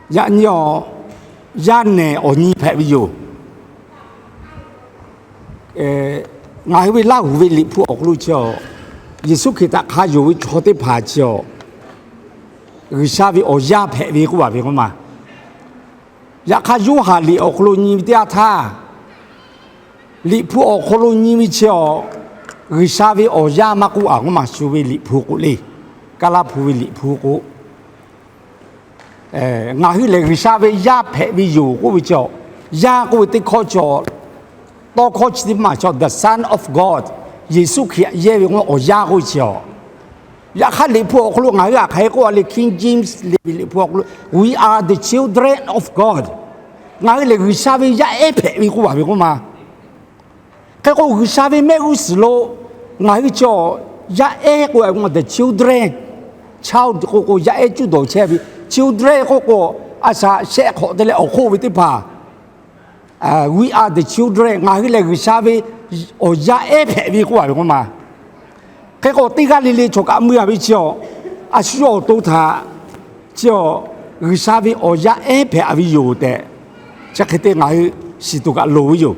Yaꞈ nyi awˬ, yaˇ nehˬ awˬ nyi hpehꞈ ve yoˬ. Ngaˬ hui ve Laˇ huˍ ve Liꞈ hpu awˬ hk'aw lo chi awˬ, Yeˍsuˆ Hkriꞈ htaꞈ hk'a yonˍ ve chaw teˇ hpaˍ chi awˬ, G'uiˬsha ve awˬ yaˇ hpehꞈ ve k'oˆ ve k'o maˇ. Yaꞈ hk'aˇ, Yoˇhanˬ liꞈ awˬ hk'aw lo nyi ve teˇ yanˇ htaˇ, Liꞈ hpu awˬ hk'aw lo nyi ve chi awˬ, G'uiˬsha ve awˬ yaˇ maˇ k'oˆ a k'oˆ maˇ shu ve Liꞈ hpu k'o le, Kaˇlaˇ hpu ve Liꞈ hpu k'o, ngaˬ hui lehˬ G'uiˬsha ve yaˇ hpehꞈ ve yoˬ k'oˆ ve chi awˬ, yaˇ k'oˆ ve teˇ hkawˇ chi awˬ, tawˇ hkawˇ chi teˇ maˬ chi awˬ, the Son of God, Yeˍsuˆ Hkriꞈ yehˇ ve k'o awˬ yaˇ k'oˆ ve chi awˬ. Yaꞈ hk'aˇ, Liꞈ hpu awˬ hk'aw lo ngaˬ hui a hk'aˬ hk'e k'oˆ a le, King James le ve Liꞈ hpu awˬ hk'aw lo, We are the children of God. Ngaˬ hui lehˬ G'uiˬsha ve yaˇ ehˉ hpehꞈ ve k'oˆ a ve k'o maˇ. Hk'e k'o, G'uiˬsha ve mehˆ g'uˇ suhˍ lo ngaˬ hui chi awˬ, yaˇ ehˉ k'oˆ a ve k'o, the children, child k'oˆ k'o yaˇ ehˉ cuˇ dawˬ chehˇ ve, children k'oˆ k'o, a shaꞈ shehˆ hk'awꞈ te leh awˬ hk'oˆ ve teˇ hpaˍ, we are the children, ngaˬ hui lehˬ G'uiˬsha ve awˬ yaˇ ehˉ hpehꞈ ve k'oˆ a ve k'o maˇ. Hk'e k'o, teˇ g'aˇ le le chaw kaꞈ mui a ve chi awˬ, a shu yawˇ awˬ to htaꞈ chi awˬ, G'uiˬsha ve awˬ yaˇ ehˉ hpehꞈ a ve yoˬ tehꞈ, chi hk'e te ngaˬ hui shiˍ tuˬ kaꞈ loˍ ve yoˬ.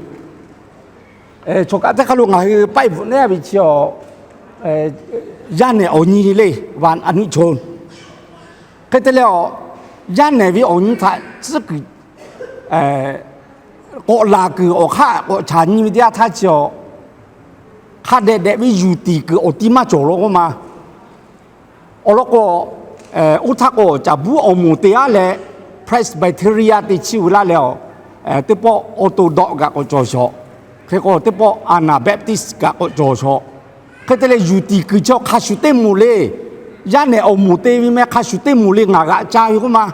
Chaw kaꞈ teˇ hk'aˇ lo ngaˬ hui paiˆ bvuhꞈ neˉ a ve chi awˬ, yaˇ nehˬ awˬ nyi le, วันอนุชน. Hk'e te leh awˬ, yaˇ nehˬ ve awˬ nyi htaꞈ tcuhˉ kuiˬ k'awꞈ laˬ kuiˬ awˬ hk'aˇ k'awꞈ chaꞈ nyi ve teˇ yanˇ htaˇ chi awˬ, hk'a dehꞈ dehꞈ ve yuˬ tiˍ kuiˬ awˬ ti maˇ cawˬ law k'oˆ ma. Awˬ lawn k'o, oˇ htaˇ k'o caˍ buˉ awˬ moˍ te aˉ leh, Presbyterian te chiˇ ve laˇ leh awˬ, teˇ pawˆ Orthodox kaꞈ k'awꞈ cawˬ shawˍ. Hk'e k'o teˇ pawˆ Anabaptist kaꞈ k'awꞈ cawˬ shawˍ. Hk'e te leh yuˬ tiˍ kuiˬ chi hk'a shuˍ teˇ moˍ le. Yaˇ nehˬ awˬ moˍ te ve meh hk'a shuˍ teˇ moˍ le ngaˬ g'aꞈ ca ve k'oˆ ma.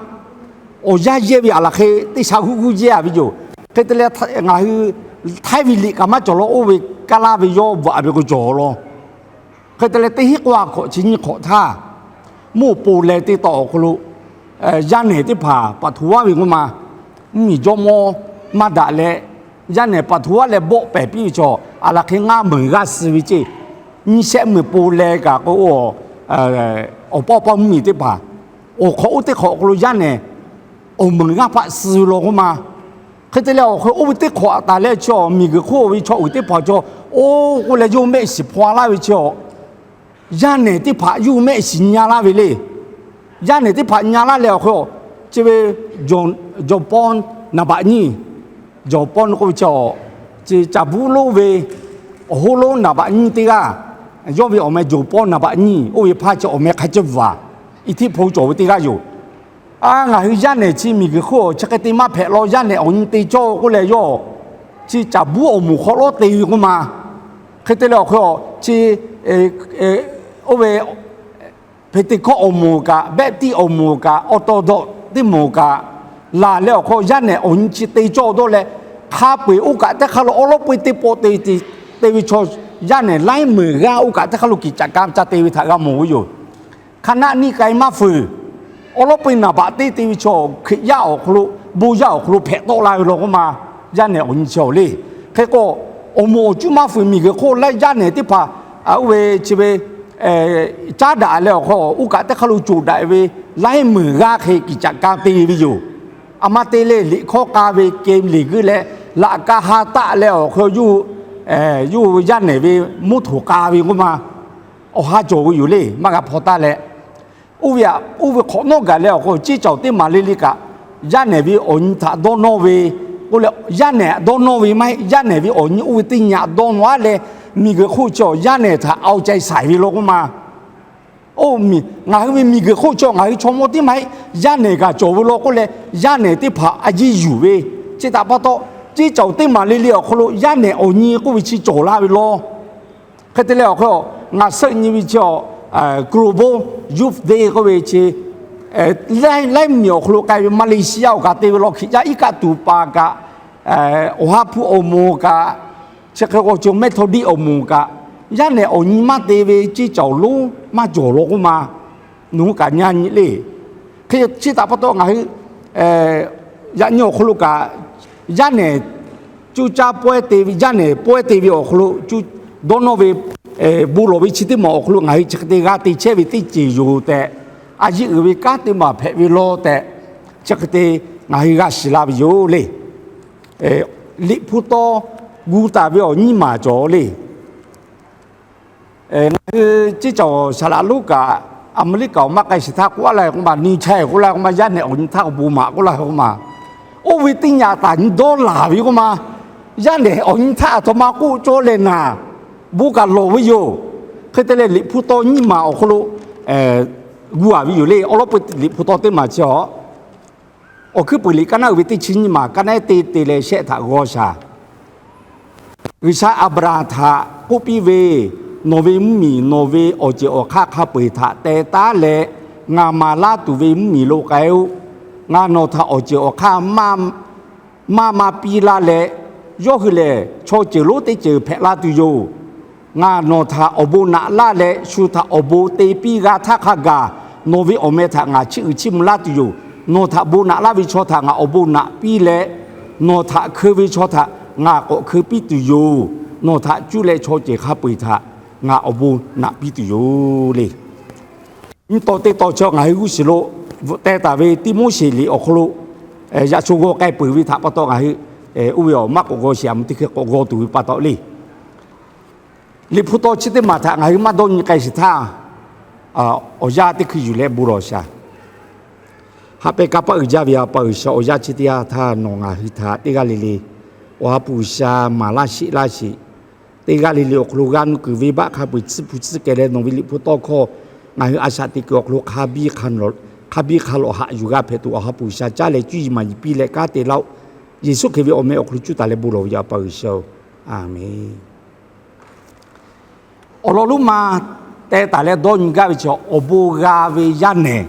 Awˬ yaˇ yehˇ ve aˬ laˬ hk'e teˇ sha g'uˇ g'uˇ yehˇ a ve yoˬ. Hk'e te leh ngaˬ hui Htaiˇ ve liꞈ kaꞈ maˇ cawˬ law, oˇ ve Kaˇlaˇ ve yawˇ bvuhꞈ a ve k'o cawˬ law. Hk'e te leh teˇ hinˉ k'oˆ a hk'awꞈ chi nyiˇ hk'awꞈ htaˇ, mvuhˇ poˍ leh teˇ tawˆ awˬ hk'aw lo yaˇ nehˬ teˇ hpaˍ paˍ htoꞈ aˉ ve k'oˆ ma, mvuhˇmiˬ jawˇmawˇ maˇ daꞈ leh, yaˇ nehˬ paˍ htoꞈ aˉ leh bawˆ pehˍ piˇ ve chaw aˬ laˬ hk'e ngaˇ meunˍ g'aˇ suh ve ceˇ. Nyiˇ shehˆ meunˍ poˍ leh kaꞈ k'o, awˬ pa awˬ pa mvuhˇmiˬ teˇ hpaˍ awˬ hk'awꞈ oˇ teˇ hk'awꞈ awˬ hk'aw lo yaˇ nehˬ awˬ meunˍ g'aˇ hpaˆ suh law k'oˆ ma. Hk'e te leh awˬ hk'e oˇ ve teˇ hk'awꞈ taˍ leh chi awˬ, miˬguiˬ hk'oˆ ve chaw uiˍ teˇ hpaˍ chaw oˇ k'oˆ leh yawˇ mehˆ shiˍ hpaw laˇ ve chi awˬ, yaˇ nehˬ teˇ hpaˍ yawˇ mehˆ shiˍ nyi a laˇ ve le. Yaˇ nehˬ teˇ hpaˍ nyi a laˇ leh awˬ hk'e, chi ve John Paul naˍ baꞈ nyiˇ, John Paul k'oˆ ve chi awˬ, chi caˍ buˉ lonˉ ve awˬ hoˉ lonˉ naˍ baꞈ nyiˇ teˇ g'aˇ, yawˇ ve awˬ meh John Paul naˍ baꞈ nyiˇ, oˇ ve hpaˇ chi awˬ meh hk'a ceuˬ vaˬ, iˉ htiˆ hpaw cawˬ ve teˇ g'aˇ yoˬ. A, ngaˬ hui yaˇ nehˬ chi miˬguiˬ hk'oˆ chi hk'e te maˇ hpehꞈ law, yaˇ nehˬ awˬ nyi te cawˇ k'oˆ leh yawˇ chi caˍ buˉ awˬ moˍ hk'aw lawˉ te ve k'oˆ ma. Hk'e te leh awˬ hk'e awˬ chi, oˇ ve Hpeˍteˍkoˆ awˬ moˍ kaꞈ, Baptist awˬ moˍ kaꞈ, Orthodox teˇ moˍ kaꞈ, laˬ leh awˬ hk'e yaˇ nehˬ awˬ nyi chi te cawˇ dawˇ leh, hk'a peu-eˬ oˇ kaꞈ teˇ hk'aˇ lo awˉ lawˉ peu-eˬ teˇ pawˆ te, te ve chaw, yaˇ nehˬ laiˉ meunˍ g'aˇ oˇ kaꞈ teˇ hk'aˇ lo kiꞈ caꞈ ka ca te ve htaꞈ g'a mawˬ ve yoˬ. Hk'a naˆ niˆ k'ai maˇ fuiˍ. Awˉ lawˉ peu-eˬ naˍ baꞈ teˇ te ve chaw Hkriꞈ yaˇ awˬ hk'aw lo, bon yaˇ awˬ hk'aw lo hpehꞈ tawˆ la ve law k'oˆ ma, yaˇ nehˬ awˬ nyi chi awˬ le. Hk'e k'o, awˬ moˍ awˬ cuˇ maˇ fuiˍ miˬguiˬ hk'oˆ leh yaˇ nehˬ teˇ hpaˍ, oˇ ve chi ve caˉ daꞈ leh awˬ hk'e oˇ kaꞈ teˇ hk'aˇ lo coˬ daꞈ ve laiˉ meunˍ g'aˇ hk'e kiꞈ caꞈ ka te ve yoˬ. A ma te le, liꞈ hkawˇ k'a ve ke liꞈ g'uiˇ leh laꞈ ka ha taˆ leh awˬ hk'e yawˇ, yawˇ yaˇ nehˬ ve mvuhˇ htoꞈ k'a ve k'oˆ ma, awˬ ha cawˬ ve yoˬ le, maˇ g'a hpaw taˇ leh. Oˇ ve aꞈ, oˇ ve hk'awꞈ nawˉ gaˬ leh awˬ hk'e ceˇ cawˬ teˇ maˍ le le kaꞈ, yaˇ nehˬ ve awˬ nyi htaꞈ dawˇ nawˇ ve k'oˆ leh, yaˇ nehˬ dawˇ nawˇ ve maˇ heˆ, yaˇ nehˬ ve awˬ nyi oˇ ve teˇ nyi dawˇ nawˇ a leh, miˬguiˬ hk'oˆ chi awˬ yaˇ nehˬ htaꞈ เอาใจใส่ ve law k'oˆ ma. Oˇ, ngaˬ hui ve miˬguiˬ hk'oˆ chi ngaˬ hui chaw mawˇ teˇ maˇ heˆ, yaˇ nehˬ kaꞈ cawˬ ve law k'oˆ leh, yaˇ nehˬ teˇ hpaˍ a yeˇ yuˬ ve, chi htaꞈ pa taw, ceˇ cawˬ teˇ maˍ le le awˬ hk'aw lo yaˇ nehˬ awˬ nyi k'oˆ ve chi cawˬ laˇ ve law. Hk'e te leh awˬ hk'e ngaˬ suhˆ nyi ve chi awˬ, Global Youth Day k'oˆ ve chi, laiˉ miˬ awˬ hk'aw lo k'ai ve Malaysia awˬ kaꞈ te ve law, Hkriꞈ yaˇ iˉ kaˆ tuˍ paˍ kaꞈ, Awˬ ha hpu awˬ moˍ kaꞈ, chi hk'e k'o chi Methodist awˬ moˍ kaꞈ, yaˇ nehˬ awˬ nyi maˇ te ve ceˇ cawˬ lonˉ maˇ cawˬ law k'oˆ ma. Nawˬ hui kaꞈ nyi nyi le. Hk'e chi htaꞈ pa taw ngaˬ hui yaꞈ nyi awˬ hk'aw lo kaꞈ, yaˇ nehˬ cuˇ caˇ pawehˇ te ve, yaˇ nehˬ pawehˇ te ve awˬ hk'aw lo dawˇ nawˇ ve, bon lawˬ ve chi teˇ maˬ awˬ hk'aw lo ngaˬ hui chi hk'e te g'a te chehˇ ve teˇ ceuˬ yoˬ tehꞈ, a yeˇ uiˍ ve kanˉ teˇ maˬ hpehꞈ ve law tehꞈ, Chi hk'e te ngaˬ hui g'a shiˍ la ve yoˬ le. Liꞈ hpu taw gu taˍ ve awˬ nyiˇ maˬ cawˬ le. Ngaˬ hui ceˇ cawˬ saˍ laꞈ lonˉ kaꞈ, Aˍmeˍriˆkaˍ awˬ maˇ k'ai shiˍ htaˇ k'oˆ laˇ ve k'oˆ ma, nyi chaiˇ k'oˆ laˇ ve k'oˆ ma, yaˇ nehˬ awˬ nyi htaˇ k'o bon maˍ k'oˆ laˇ ve k'oˆ ma, oˇ ve teˇ nyi taˍ nyi dawˇ laˬ ve k'oˆ ma, yaˇ nehˬ awˬ nyi htaˇ aˬ htoꞈ ma k'oˆ cawˇ leh naˍ, bon kaꞈ lawˬ ve yoˬ. Hk'e te leh liꞈ hpu taw nyiˇ maˬ awˬ hk'aw lo gu a ve yoˬ le. Awˬ lawn peu liꞈ hpu taw teˇ maˬ chi awˬ awˬ hkuiˉ puiˍ liꞈ kaˇ naˉ uiˍ ve teˇ chi nyiˇ maˬ kaˇ naˉ te te leh shehˆ htaꞈ g'aw shaˍ. G'uiˬsha Aˍbraˍhanˍ htaꞈ k'oˆ piˇ ve, Nawˬ ve mvuhˇmiˬ, nawˬ ve awˬ ceuˬ awˬ hk'aˇ hk'a peu eˬ htaꞈ teh taˉ leh, ngaˬ maˍ laˇ tuˬ ve mvuhˇmiˬ lo k'ai-oˆ. Ngaˬ nawˬ htaꞈ awˬ ceuˬ awˬ hk'aˇ maˇ maˇ piˇ laˇ leh, yawˇ hui lehˬ chaw ceuˬ lonˉ teˇ ceuˬ hpehꞈ la tuˬ yoˬ. Ngaˬ nawˬ htaꞈ awˬ bon naꞈ laˇ leh, shu htaꞈ awˬ bon te piˇ g'a htaˇ hk'a gaˬ, nawˬ ve awˬ meh htaꞈ ngaˬ chiˇ uiˍ chiˇ mvuh laˇ tuˬ yoˬ. Nawˬ htaꞈ bon naꞈ laˇ ve chaw htaꞈ ngaˬ awˬ bon naꞈ piˇ leh, nawˬ htaꞈ hkeu ve chaw htaꞈ ngaˬ k'awꞈ hkeu piˇ tuˬ yoˬ. Nawˬ htaꞈ cuˇ leh chaw ceuˬ hk'a peu eˬ htaꞈ ngaˬ awˬ bon naꞈ piˇ tuˬ yoˬ le. Nyi taw teˇ taw chi ngaˬ hui g'uˇ suhˍ lo bvuhꞈ teh taˍ ve Tiˆmoˉseˍ liꞈ awˬ hk'aw lo, yaꞈ sho g'aw k'ai peuˬ ve htaꞈ pa taw ngaˬ hui oˇ ve awˬ maˇ k'awꞈ g'aw sheˍ, a mvuh teˇ hkeh k'awꞈ g'aw tuˬ ve pa taw le. Liꞈ hpu taw chi teˇ maˬ htaꞈ ngaˬ hui maˇ dawˇ nyi k'ai shiˍ htaˇ, awˬ yanˇ teˇ hkui yuˬ leh bon lawˬ shaˍ. Haꞈ pehˇ kanˇ paˆ uiˍ jaˇ ve A pa G'uiˬsha, awˬ yanˇ chi teˇ yanˇ htaˇ nawˬ ngaˬ hui htaꞈ teˇ g'aˇ le le Awˬ ha hpu G'uiˬsha maˍ laˇ sheˆ laˇ sheˍ. Teˇ g'aˇ le le awˬ hk'aw lo g'aˇ nuˇ kuiˬ venˇbaˆ hk'a peu eˬ tsuhˇ hpu tsuhˇ kehˬ leh, nawˬ ve liꞈ hpu tawˇ hkawˇ ngaˬ hui a shaꞈ teꞈ kuiˬ awˬ hk'aw lo hk'a biˇ hk'a lawꞈ haꞈ yuˬ g'a hpehꞈ tuˬ, Awˬ ha hpu G'uiˬsha caˉ leh cuˇ yiˍ maˍ yiˍ piˇ leh kanˉ te laˇ-oˆ. Yeˍsuˆ Hkriꞈ ve awˬ meh awˬ hk'aw lo cuˇ taˍ leh bon lawˬ ve yoˬ, A pa G'uiˬsha-oˬ, Aˍmenˍ. Awˬ lawn lonˉ ma teh taˍ leh dawˇ nyi gaˇ ve chi awˬ bon g'a ve yaˇ nehˬ.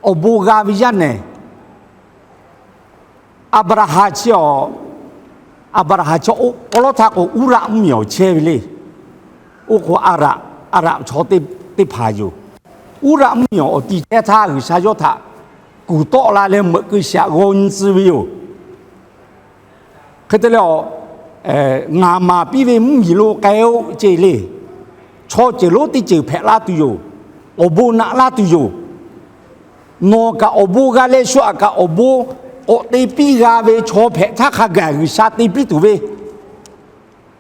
Awˬ bon g'a ve yaˇ nehˬ. Aˍbraˍhanˍ chi awˬ, Aˍbraˍhanˍ chi awˬ lawˉ htaˇ k'o Uˇraˆ mvuhˇmiˬ awˬ chehˇ ve le. Oˇ hk'aw Aˍraˍ, Aˍraˍ chaw teˇ hpaˍ yoˬ. Uˇraˆ mvuhˇmiˬ awˬ ti chehˇ htaˇ G'uiˬsha yawˇ htaꞈ kuˬ tawˆ la leh meuꞈ keu shiˍ aꞈ g'aw nyi tcuh ve yoˬ. Hk'e te leh, ngaˬ maˍ piˇ ve mvuhˇmiˬ lo k'ai-oˆ ceˇ le. Chaw ceuˬ lonˉ teˇ ceuˬ hpehꞈ laˇ tuˬ yoˬ. Awˬ bon naꞈ laˇ tuˬ yoˬ. Nawˬ kaꞈ awˬ bon g'a leh shu aꞈ kaꞈ awˬ bon k'awꞈ te piˇ g'a ve chaw hpehꞈ htaˇ hk'a gaˬ G'uiˬsha te piˇ tuˬ ve.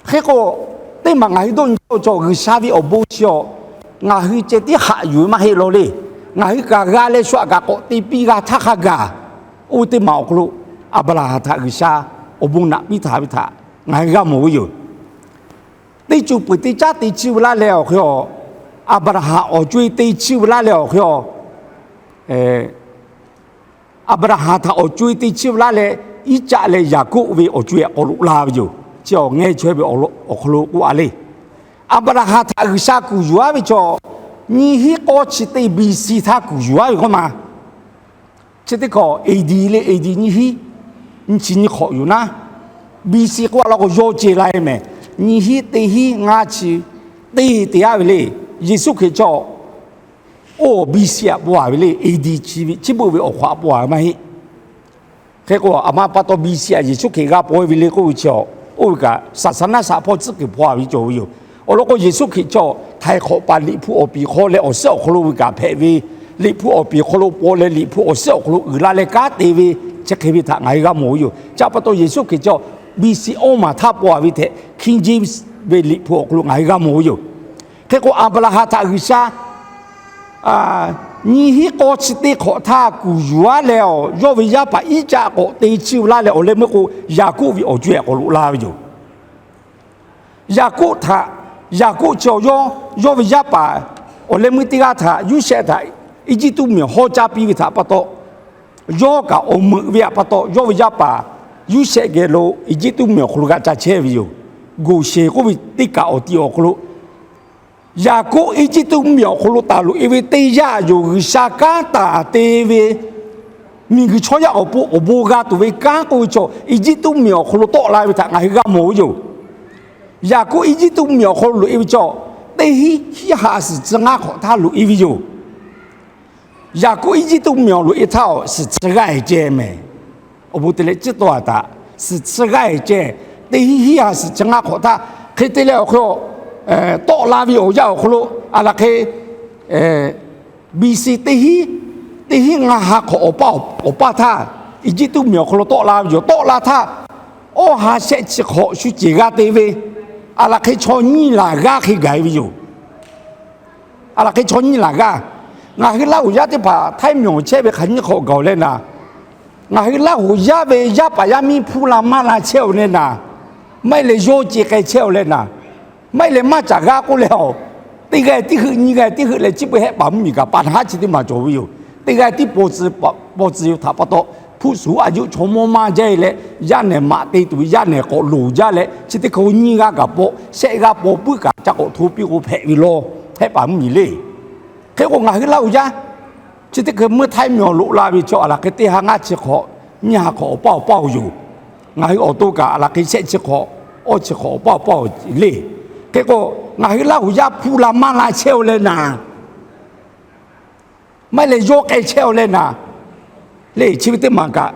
Hk'e k'o, teˇ maˬ ngaˬ hui dawˇ nyi cawˇ cawˬ G'uiˬsha ve awˬ bon chi awˬ, ngaˬ hui ceh tiˉ haꞈ yuˬ ve maˇ heˆ law le. Ngaˬ hui kaꞈ g'a leh shu aꞈ kaꞈ k'awꞈ te piˇ g'a htaˇ hk'a gaˬ, oˇ ve teˇ maˬ awˬ hk'aw lo Aˍbraˍhanˍ htaꞈ G'uiˬsha awˬ bon naꞈ piˇ taˍ ve htaꞈ ngaˬ hui g'a mawˬ ve yoˬ. Teˇ co peuˬ teˇ caˉ te chiˇ ve laˇ leh awˬ hk'e a, Aˍbraˍhanˍ awˬ co-e te chiˇ ve laˇ leh awˬ hk'e a, Aˍbraˍhanˍ htaꞈ awˬ co-e te chiˇ ve laˇ leh, Iˉcaˆ leh Yaˍkoˆ ve awˬ co-e aꞈ k'aw loꞈ la ve yoˬ. Chi awˬ ngeh chaweh ve awˬ hk'aw lo k'oˆ a le. Aˍbraˍhanˍ htaꞈ G'uiˬsha kuˬ yuˬ aˉ ve chaw, nyiˇ hinˉ k'awˇ chi teˇ B C htaˇ kuˬ yuˬ aˉ ve k'oˆ ma. Chi teˇ hkawꞈ A D le, A D nyiˇ hinˉ nyiˇ chi nyiˇ hk'awꞈ yoˬ naˉ, B C k'oˆ a law k'o yawˇ ce la e mehˬ. Nyiˇ hinˉ teˇ hinˉ ngaˇ chi teˇ te aˉ ve le. Yeˍsuˆ Hkriꞈ chaw oˇ B C aꞈ paw a ve le, A D chi ve chi beuꞈ ve awˬ hk'awꞈ aꞈ paw a ve maˇ heˆ. Hk'e k'o, aˬ ma pa taw B C aꞈ Yeˍsuˆ Hkriꞈ g'a paw e ve le k'oˆ ve chi a, oˇ ve kaꞈ saˍsaˍnaˆ shaꞈ hpawˇ tcuhˉ kuiˬ hpaw a ve cawˬ ve yoˬ. Awˬ lawn k'o, Yeˍsuˆ Hkriꞈ chaw htaiˍ hk'awꞈ paˍ Liꞈ hpu awˬ piˍ hk'aw leh awˬ suhˉ awˬ hk'aw lo ve kaꞈ hpehꞈ ve, Liꞈ hpu awˬ piˍ hk'aw lo paw leh Liꞈ hpu awˬ suhˉ awˬ hk'aw lo uiˍ la leh kanˉ te ve, chi hk'e ve htaꞈ ngaˬ hui g'a mawˬ ve yoˬ. Chi pa taw Yeˍsuˆ Hkriꞈ chaw B C awˇ maˬ htaˇ paw a ve tehꞈ King James ve Liꞈ hpu awˬ hk'aw lo ngaˬ hui g'a mawˬ ve yoˬ. Hk'e k'o, Aˍbraˍhanˍ htaꞈ G'uiˬsha nyiˇ hinˉ k'awˇ chi teˇ hk'awꞈ htaˇ kuˬ yuˬ aˉ leh awˬ, yawˇ ve yaˇ paˍ Iˉcaˆ k'awꞈ te chiˇ ve laˇ leh awˬ leh meuˇ k'o, Yaˍkoˆ ve awˬ co-e aꞈ k'awꞈ loꞈ la ve yoˬ. Yaˍkoˆ htaꞈ, Yaˍkoˆ chi awˬ yawˇ, yawˇ ve yaˇ paˍ awˬ leh meuˇ teˇ g'aˇ htaꞈ Yoˇsehꞈ htaꞈ Eˇjiˇtuꞈ mvuhˇmiˬ awˬ hawˉ caˇ piˇ ve htaꞈ pa taw, yawˇ kaꞈ awˬ meuꞈ ve htaꞈ pa taw, yawˇ ve yaˇ paˍ Yoˇsehꞈ geh lo Eˇjiˇtuꞈ mvuhˇmiˬ awˬ hk'aw lo g'a ca chehˇ ve yoˬ. Goˍsheˍ k'oˆ ve teˇ kaꞈ awˬ ti awˬ hk'aw lo Yaˍkoˆ Eˇjiˇtuꞈ mvuhˇmiˬ awˬ hk'aw lo taˍ loꞈ e ve teˇ yanˇ yoˬ. G'uiˬsha kanˉ taˍ te ve miˬguiˬ chaw yaˇ awˬ pon awˬ bon g'a tuˬ ve kanˉ k'oˆ ve chaw, Eˇjiˇtuꞈ mvuhˇmiˬ awˬ hk'aw lo tawˆ la ve htaꞈ ngaˬ hui g'a mawˬ ve yoˬ. Yaˍkoˆ Eˇjiˇtuꞈ mvuhˇmiˬ awˬ hk'aw lo loꞈ e ve chaw, teˇ hinˉ hiˉ ha suhˍ tcuh ngaˇ hk'awꞈ htaˇ loꞈ e ve yoˬ. Yaˍkoˆ Eˇjiˇtuꞈ mvuhˇmiˬ awˬ loꞈ e htaˇ awˬ suhˍ tcuh g'aˇ e ceh mehˬ. Awˬ bon te leh ciˉ tawˇ a taꞈ suhˍ tcuh g'aˇ e ceh, teˇ hinˉ hiˉ ha suhˍ tcuh ngaˇ hk'awꞈ htaˇ hk'e te leh awˬ hk'aw lo tawˆ la ve awˬ yanˇ awˬ hk'aw lo a laˬ hk'e B C teˇ hinˉ teˇ hinˉ ngaˇ ha hk'awꞈ awˬ paˇ, awˬ paˇ htaˇ, Eˇjiˇtuꞈ mvuhˇmiˬ awˬ hk'aw lo tawˆ la ve yoˬ. Tawˆ la htaˇ, awˇ ha shehˆ chi hk'awꞈ shu ceˬ g'a te ve, aˬ laˬ hk'e chaw nyiˇ laˬ g'aˇ hk'e gaˬ e ve yoˬ. Aˬ laˬ hk'e chaw nyiˇ laˬ g'aˇ. Ngaˬ hui Laˇ huˍ yaˇ teˇ hpaˍ htaiˇ mvuhˇmiˬ chehˇ ve hk'aˬ nyiˇ hk'awꞈ gaˬ-oˬ leh naˍ, ngaˬ hui Laˇ huˍ yaˇ ve yaˇ paˍ yaˇ miˇ hpuˇ la maˇ la chehˇ-oˬ leh naˍ, maˇ heˆ leh yawˇ ce k'ai chehˇ-oˬ leh naˍ, maˇ heˆ leh maˇ caˍ g'aˇ k'oˆ leh, teˇ g'aˇ tiˉ heuˆ, nyiˇ g'aˇ tiˉ heuˆ leh chi beuꞈ hehˆ paˍ mvuhˇmiˬ kaꞈ pa haˉ chi teˇ maˬ cawˬ ve yoˬ. Teˇ g'aˇ tiˉ paw tcuh ve htaꞈ pa taw, hpu suˍ a yuˆ chaw mawˇ maˇ jaˇ leh, yaˇ nehˬ maꞈ te tuˬ ve yaˇ nehˬ k'awꞈ loˍ jaˇ leh, chi teˇ hk'e nyiˇ g'aˇ kaꞈ paw, shehˆ g'aˇ paw puiˉ kaꞈ ca k'awꞈ hto piˇ k'o hpehꞈ ve law, hehˆ paˍ mvuhˇmiˬ le. Hk'e k'o, ngaˬ hui Laˇ huˍ yaˇ chi teˇ hk'e meuˇ htaiˇ mvuhˇmiˬ awˬ loꞈ la ve chaw aˬ laˬ hk'e teˇ ha ngaˇ chi hk'awꞈ, nyiˇ ha hk'awꞈ awˬ paˇ awˬ paˇ-oˬ yoˬ. Ngaˬ hui awˬ to kaꞈ aˬ laˬ hk'e shehˆ chi hk'awꞈ, awˇ chi hk'awꞈ awˬ paˇ awˬ paˇ-oˬ le. Hk'e k'o, ngaˬ hui Laˇ huˍ yaˇ hpuˇ la maˇ la chehˇ-oˬ leh naˍ, maˇ heˆ leh yawˇ k'ai chehˇ-oˬ leh naˍ, le chi ve teˇ maˬ kaꞈ,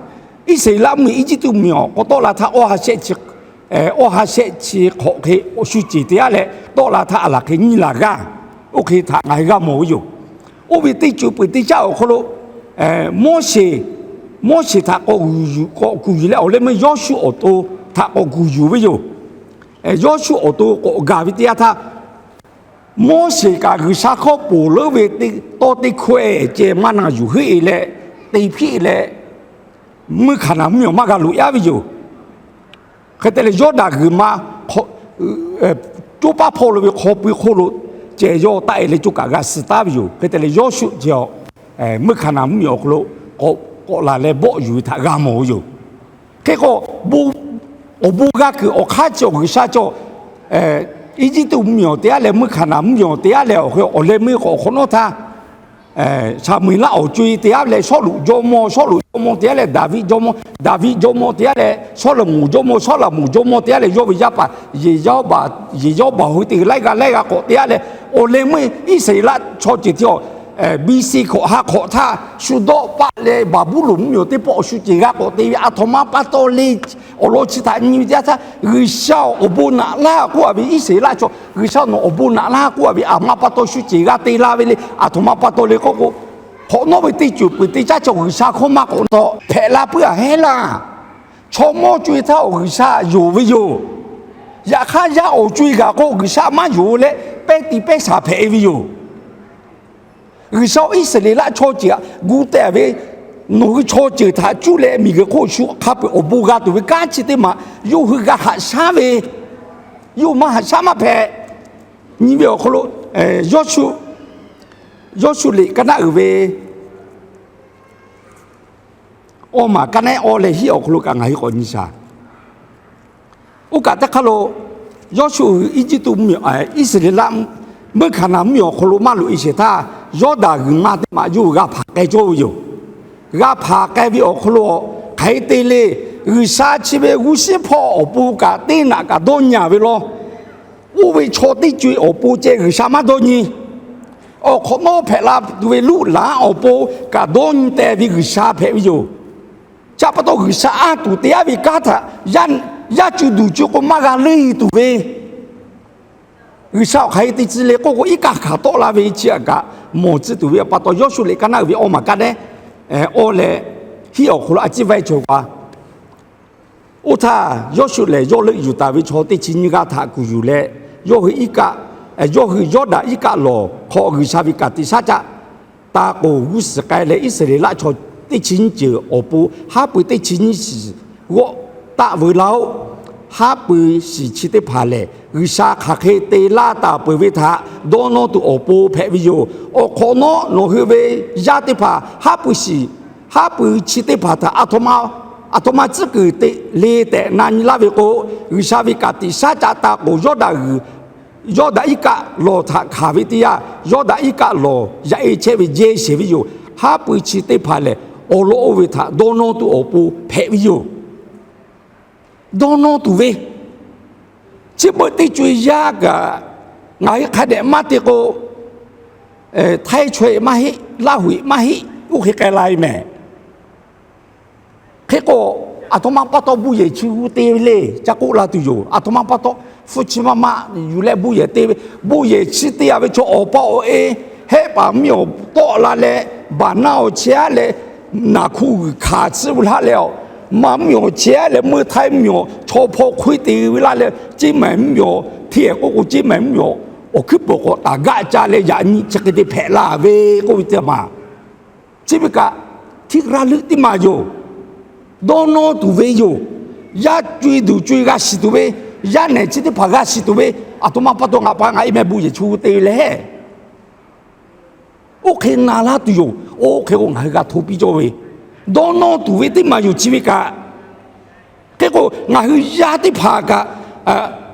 Iˉsaˍreˍlaˆ mvuhˇmiˬ Eˇjiˇtuꞈ mvuhˇmiˬ awˬ k'aw tawˆ la htaˇ, awˇ ha shehˆ chi hk'awꞈ hk'e awˬ shu ceˬ te yaˇ leh tawˆ la htaˇ aˬ laˬ hk'e nyiˇ laˬ g'aˇ, oˇ hk'e htaꞈ ngaˬ hui g'a mawˬ ve yoˬ. Oˇ ve teˇ ceuˬ peuˬ teˇ caˉ awˬ hk'aw lo, Moˉseˍ, Moˉseˍ htaꞈ k'awꞈ g'uiˬ yuˬ, k'awꞈ kuˬ yuˬ leh awˬ leh meuˇ Yawˇsuˆ awˬ to htaꞈ k'awꞈ kuˬ yuˬ ve yoˬ. Yawˇsuˆ awˬ to k'awꞈ gaˬ ve teˇ yanˇ htaˇ, Moˉseˍ kaꞈ G'uiˬsha hkawˇ ponˬ leuˉ ve tawˇ teˇ hkawehˇ ceh maˇ na yuˬ heˆ-e leh, te hpiˆ leh, meuˇ Hkaˍnanˍ mvuhˇmiˬ awˬ maˇ g'a loꞈ yaˇ ve yoˬ. Hk'e te leh Yawˇdanˍ g'uiˬ ma coˇ paˉ hpawˇ lo ve hk'aw pui hk'oˆ lo ceh yawˇ taˆ-e leh coˇ kaꞈ g'a suh taˉ ve yoˬ. Hk'e te leh Yawˇsuˆ ceh-a, meuˇ Hkaˍnanˍ mvuhˇmiˬ awˬ hk'aw lo k'awꞈ la leh bawˆ yuˬ ve htaꞈ g'a mawˬ ve yoˬ. Hk'e k'o, awˬ bon g'a kuiˬ awˬ hk'aˇ cawˬ G'uiˬsha cawˬ, Eˇjiˇtuꞈ mvuhˇmiˬ awˬ te yaˇ leh meuˇ Hkaˍnanˍ mvuhˇmiˬ awˬ te yaˇ leh awˬ hk'e awˬ leh meuˇ k'awꞈ hk'awꞈ nawˉ htaˇ, Saˍmuˍeˍlaˆ awˬ co-e te yaˇ leh Sawˉluꞈ jawˇmawˇ, Sawˉluꞈ jawˇmawˇ te yaˇ leh Daˍviˆ jawˇmawˇ, Daˍviˆ jawˇmawˇ te yaˇ leh Sawˉlaꞈmonˍ jawˇmawˇ, Sawˉlaꞈmonˍ jawˇmawˇ te yaˇ leh yawˇ ve yaˇ paˍ Yeˍraˍbaˍ, Yeˍraˍbaˍ hui teˇ g'aˇ laiˉ g'aˇ laiˉ g'aˇ k'awꞈ te yaˇ leh, awˬ leh meuˇ Iˉsaˍreˍlaˆ chaw ceuˬ tiˉ awˬ, B C hkawꞈ ha hk'awꞈ htaˇ shu dawˆ paˆ leh Baˍbuˍlonˍ mvuhˇmiˬ awˬ teˇ pawˆ awˬ shu ceˬ g'a k'awꞈ te ve aˬ htoꞈ ma pa taw le, awˬ lawn chi htaꞈ nyi ve teˇ yanˇ htaˇ, G'uiˬsha awˬ bon naꞈ laˇ k'oˆ-a ve Iˉsaˍreˍlaˆ chaw, G'uiˬsha nawˬ awˬ bon naꞈ laˇ k'oˆ-a ve aˬ ma pa taw shu ceˬ g'a te la ve le, aˬ htoꞈ ma pa taw le k'oˆ k'o, hk'awꞈ nawˉ ve teˇ ceuˬ peuˬ teˇ caˉ cawˬ G'uiˬsha hkawˇ maˇ k'awꞈ nawˉ hpehꞈ la puiˉ-a heˉ laˇ. Chaw mawˇ co-e htaˇ awˬ G'uiˬsha yonˍ ve yoˬ. Yaꞈ hk'aˇ, yaˇ awˬ co-e kaꞈ k'o G'uiˬsha maˇ yonˍ leh, pehˇ tiꞈ pehˇ shaˍ hpehꞈ-e ve yoˬ. G'uiˬsha Iˉsaˍreˍlaˆ chaw ceuˬ htaꞈ gu teh ve, nawˬ hui chaw ceuˬ htaꞈ cuˇ leh miˬguiˬ hk'oˆ shu hk'a peu-eˬ awˬ bon g'a tuˬ ve kanˉ chi teˇ maˬ yawˇ hui g'a haꞈ shaˉ ve, yawˇ maˇ haꞈ shaˉ maˇ hpehꞈ. Nyi ve awˬ hk'aw lo, Yawˇsuˆ, Yawˇsuˆ liꞈ ka naˆ uiˍ ve awˇ maˬ ka naˆ awˇ leh hiˆ awˬ hk'aw lo kaꞈ ngaˬ hui k'awꞈ nyi shaˍ. Oˇ kaꞈ teˇ hk'aˇ lo, Yawˇsuˆ hui Eˇjiˇtuꞈ mvuhˇmiˬ, Iˉsaˍreˍlaˆ meuˇ Hkaˍnanˍ mvuhˇmiˬ awˬ hk'aw lo maˇ loꞈ-e shehˍ htaˇ, Yawˇdanˍ g'uiˬ ma teˇ maˬ yawˇ hui g'a hpanˍ k'ai cawˇ ve yoˬ. G'a hpanˍ k'ai ve awˬ hk'aw lo, hk'aˬ hk'e te le, G'uiˬsha chi ve g'uˇ shiˉ hpawˇ awˬ pon kaꞈ teˇ naꞈ kaꞈ dawˇ nyi-a ve law. Oˇ ve chaw teˇ co-e awˬ pon ceh G'uiˬsha maˇ dawˇ nyi. Awˬ hk'awꞈ nawˉ hpehꞈ la tuˬ ve Luˉlaꞈ awˬ pon kaꞈ dawˇ nyi teh ve G'uiˬsha hpehꞈ ve yoˬ. Chi pa taw G'uiˬsha anˇ tuˬ te-a ve kanˉ htaꞈ yaˇ, yaˇ co duˬ co k'o maˇ g'a leuˇ-e tuˬ ve, G'uiˬsha awˬ hk'aˬ hk'e te tcuh le k'oˆ k'o, iˉ kaˆ hkanˍ tawˆ la ve chi aꞈ kaꞈ mawˬ tcuh tuˬ ve pa taw, Yawˇsuˆ liꞈ ka naˆ uiˍ ve awˇ maˬ ka naˆ, awˇ leh hiˆ awˬ hk'aw lo a ciˉ vaiˇ cawˬ pa. Oˇ htaˇ, Yawˇsuˆ lehˬ yawˇ leuˆ yuˬ taˍ ve chaw teˇ chi nyiˇ g'aˇ htaꞈ kuˬ yuˬ leh, yawˇ hui iˉ kaˆ, yawˇ hui Yawˇdanˍ iˉ kaˆ lawˬ hk'aw G'uiˬsha ve ka tiꞈ shaˉ caˆ ta k'oˍ g'uˇ suhˍ k'ai leh, Iˉsaˍreˍlaˆ chaw teˇ chi nyiˇ ceuˬ awˬ pon haˉ pui teˇ chi nyiˇ shiˍ g'awˆ taˆ veu laˇ-oˆ. Haˉ pui shiˍ chi teˇ hpaˍ lehˬ, G'uiˬsha hk'aˬ hk'e te laˇ taˍ peuˬ ve htaꞈ dawˇ nawˇ tuˬ awˬ pon hpehꞈ ve yoˬ. Awˬ hk'awꞈ nawˉ nawˬ hui ve yaˇ teˇ hpaˍ haˉ pui shiˍ, haˉ pui chi teˇ hpaˍ htaꞈ aˬ htoꞈ ma tcuhˉ kuiˬ te le tehꞈ na nyi laˇ ve k'o, G'uiˬsha ve ka tiꞈ shaˉ caˆ ta k'oˍ Yawˇdanˍ g'uiˬ, Yawˇdanˍ iˉ kaˆ lawˬ htaꞈ hkanˍ ve teˇ yanˇ, Yawˇdanˍ iˉ kaˆ lawˬ yaꞈ-e chehˇ ve jehˇ sheˍ ve yoˬ. Haˉ pui chi teˇ hpaˍ lehˬ, awˬ lawn oˇ ve htaꞈ dawˇ nawˇ tuˬ awˬ pon hpehꞈ ve yoˬ. Dawˇ nawˇ tuˬ ve, chi beuꞈ teˇ co-e yaˇ kaꞈ, ngaˬ hui hk'a dehꞈ maˇ te k'o, Htaiˇ chaw-e maˇ heˆ, Laˇ huˍ-e maˇ heˆ, oˇ hk'e k'ai la ve mehˍ. Hk'e k'o, aˬ htoꞈ ma pa taw bon yehˬ chi g'uˇ te ve le, ca k'oˆ la tuˬ yoˬ. Aˬ htoꞈ ma pa taw, hpu chi ma ma yuˬ leh bon yehˬ te ve, bon yehˬ chi te-a ve chaw awˬ pa awˬ e, hehˆ paˍ miˇ awˬ tawˆ la leh, Baˍnaˆ awˬ chehˇ aˉ leh, naˬ hkuˇ g'uiˬ hkanˍ tcuhˉ ve laˇ leh, a, maˇ mvuhˇ miˬ awˬ chehˇ aˉ leh meuˇ htaiˇ mvuhˇ miˬ chaw hpaw hk'oˆ te ve laˇ leh, ceˇ mehˍ mvuhˇ miˬ hteˇ k'oˆ k'o, ceˇ mehˍ mvuhˇ miˬ awˬ hkuiˉ puiˍ k'awꞈ taˍ gaˆ ca leh yaꞈ nyi chi hk'e te hpehꞈ la ve k'oˆ ve teˇ maˬ. Chi ve kaꞈ, hteˇ g'aˇ leuˆ teˇ maˬ yoˬ. Dawˇ nawˇ tuˬ ve yoˬ. Yaˇ co-e duˬ co-e g'a shiˍ tuˬ ve, yaˇ nehˬ chi teˇ hpaˍ g'a shiˍ tuˬ ve, aˬ htoꞈ ma pa taw ngaˬ pa ngaˬ e meh bon yehˬ chu te leh, oˇ hk'e na laˇ tuˬ yoˬ. Oˇ hk'e k'o ngaˬ hui g'a hto piˇ cawˇ ve, dawˇ nawˇ tuˬ ve teˇ maˬ yoˬ. Chi ve kaꞈ, hk'e k'o ngaˬ hui yaˇ teˇ hpaˍ kaꞈ,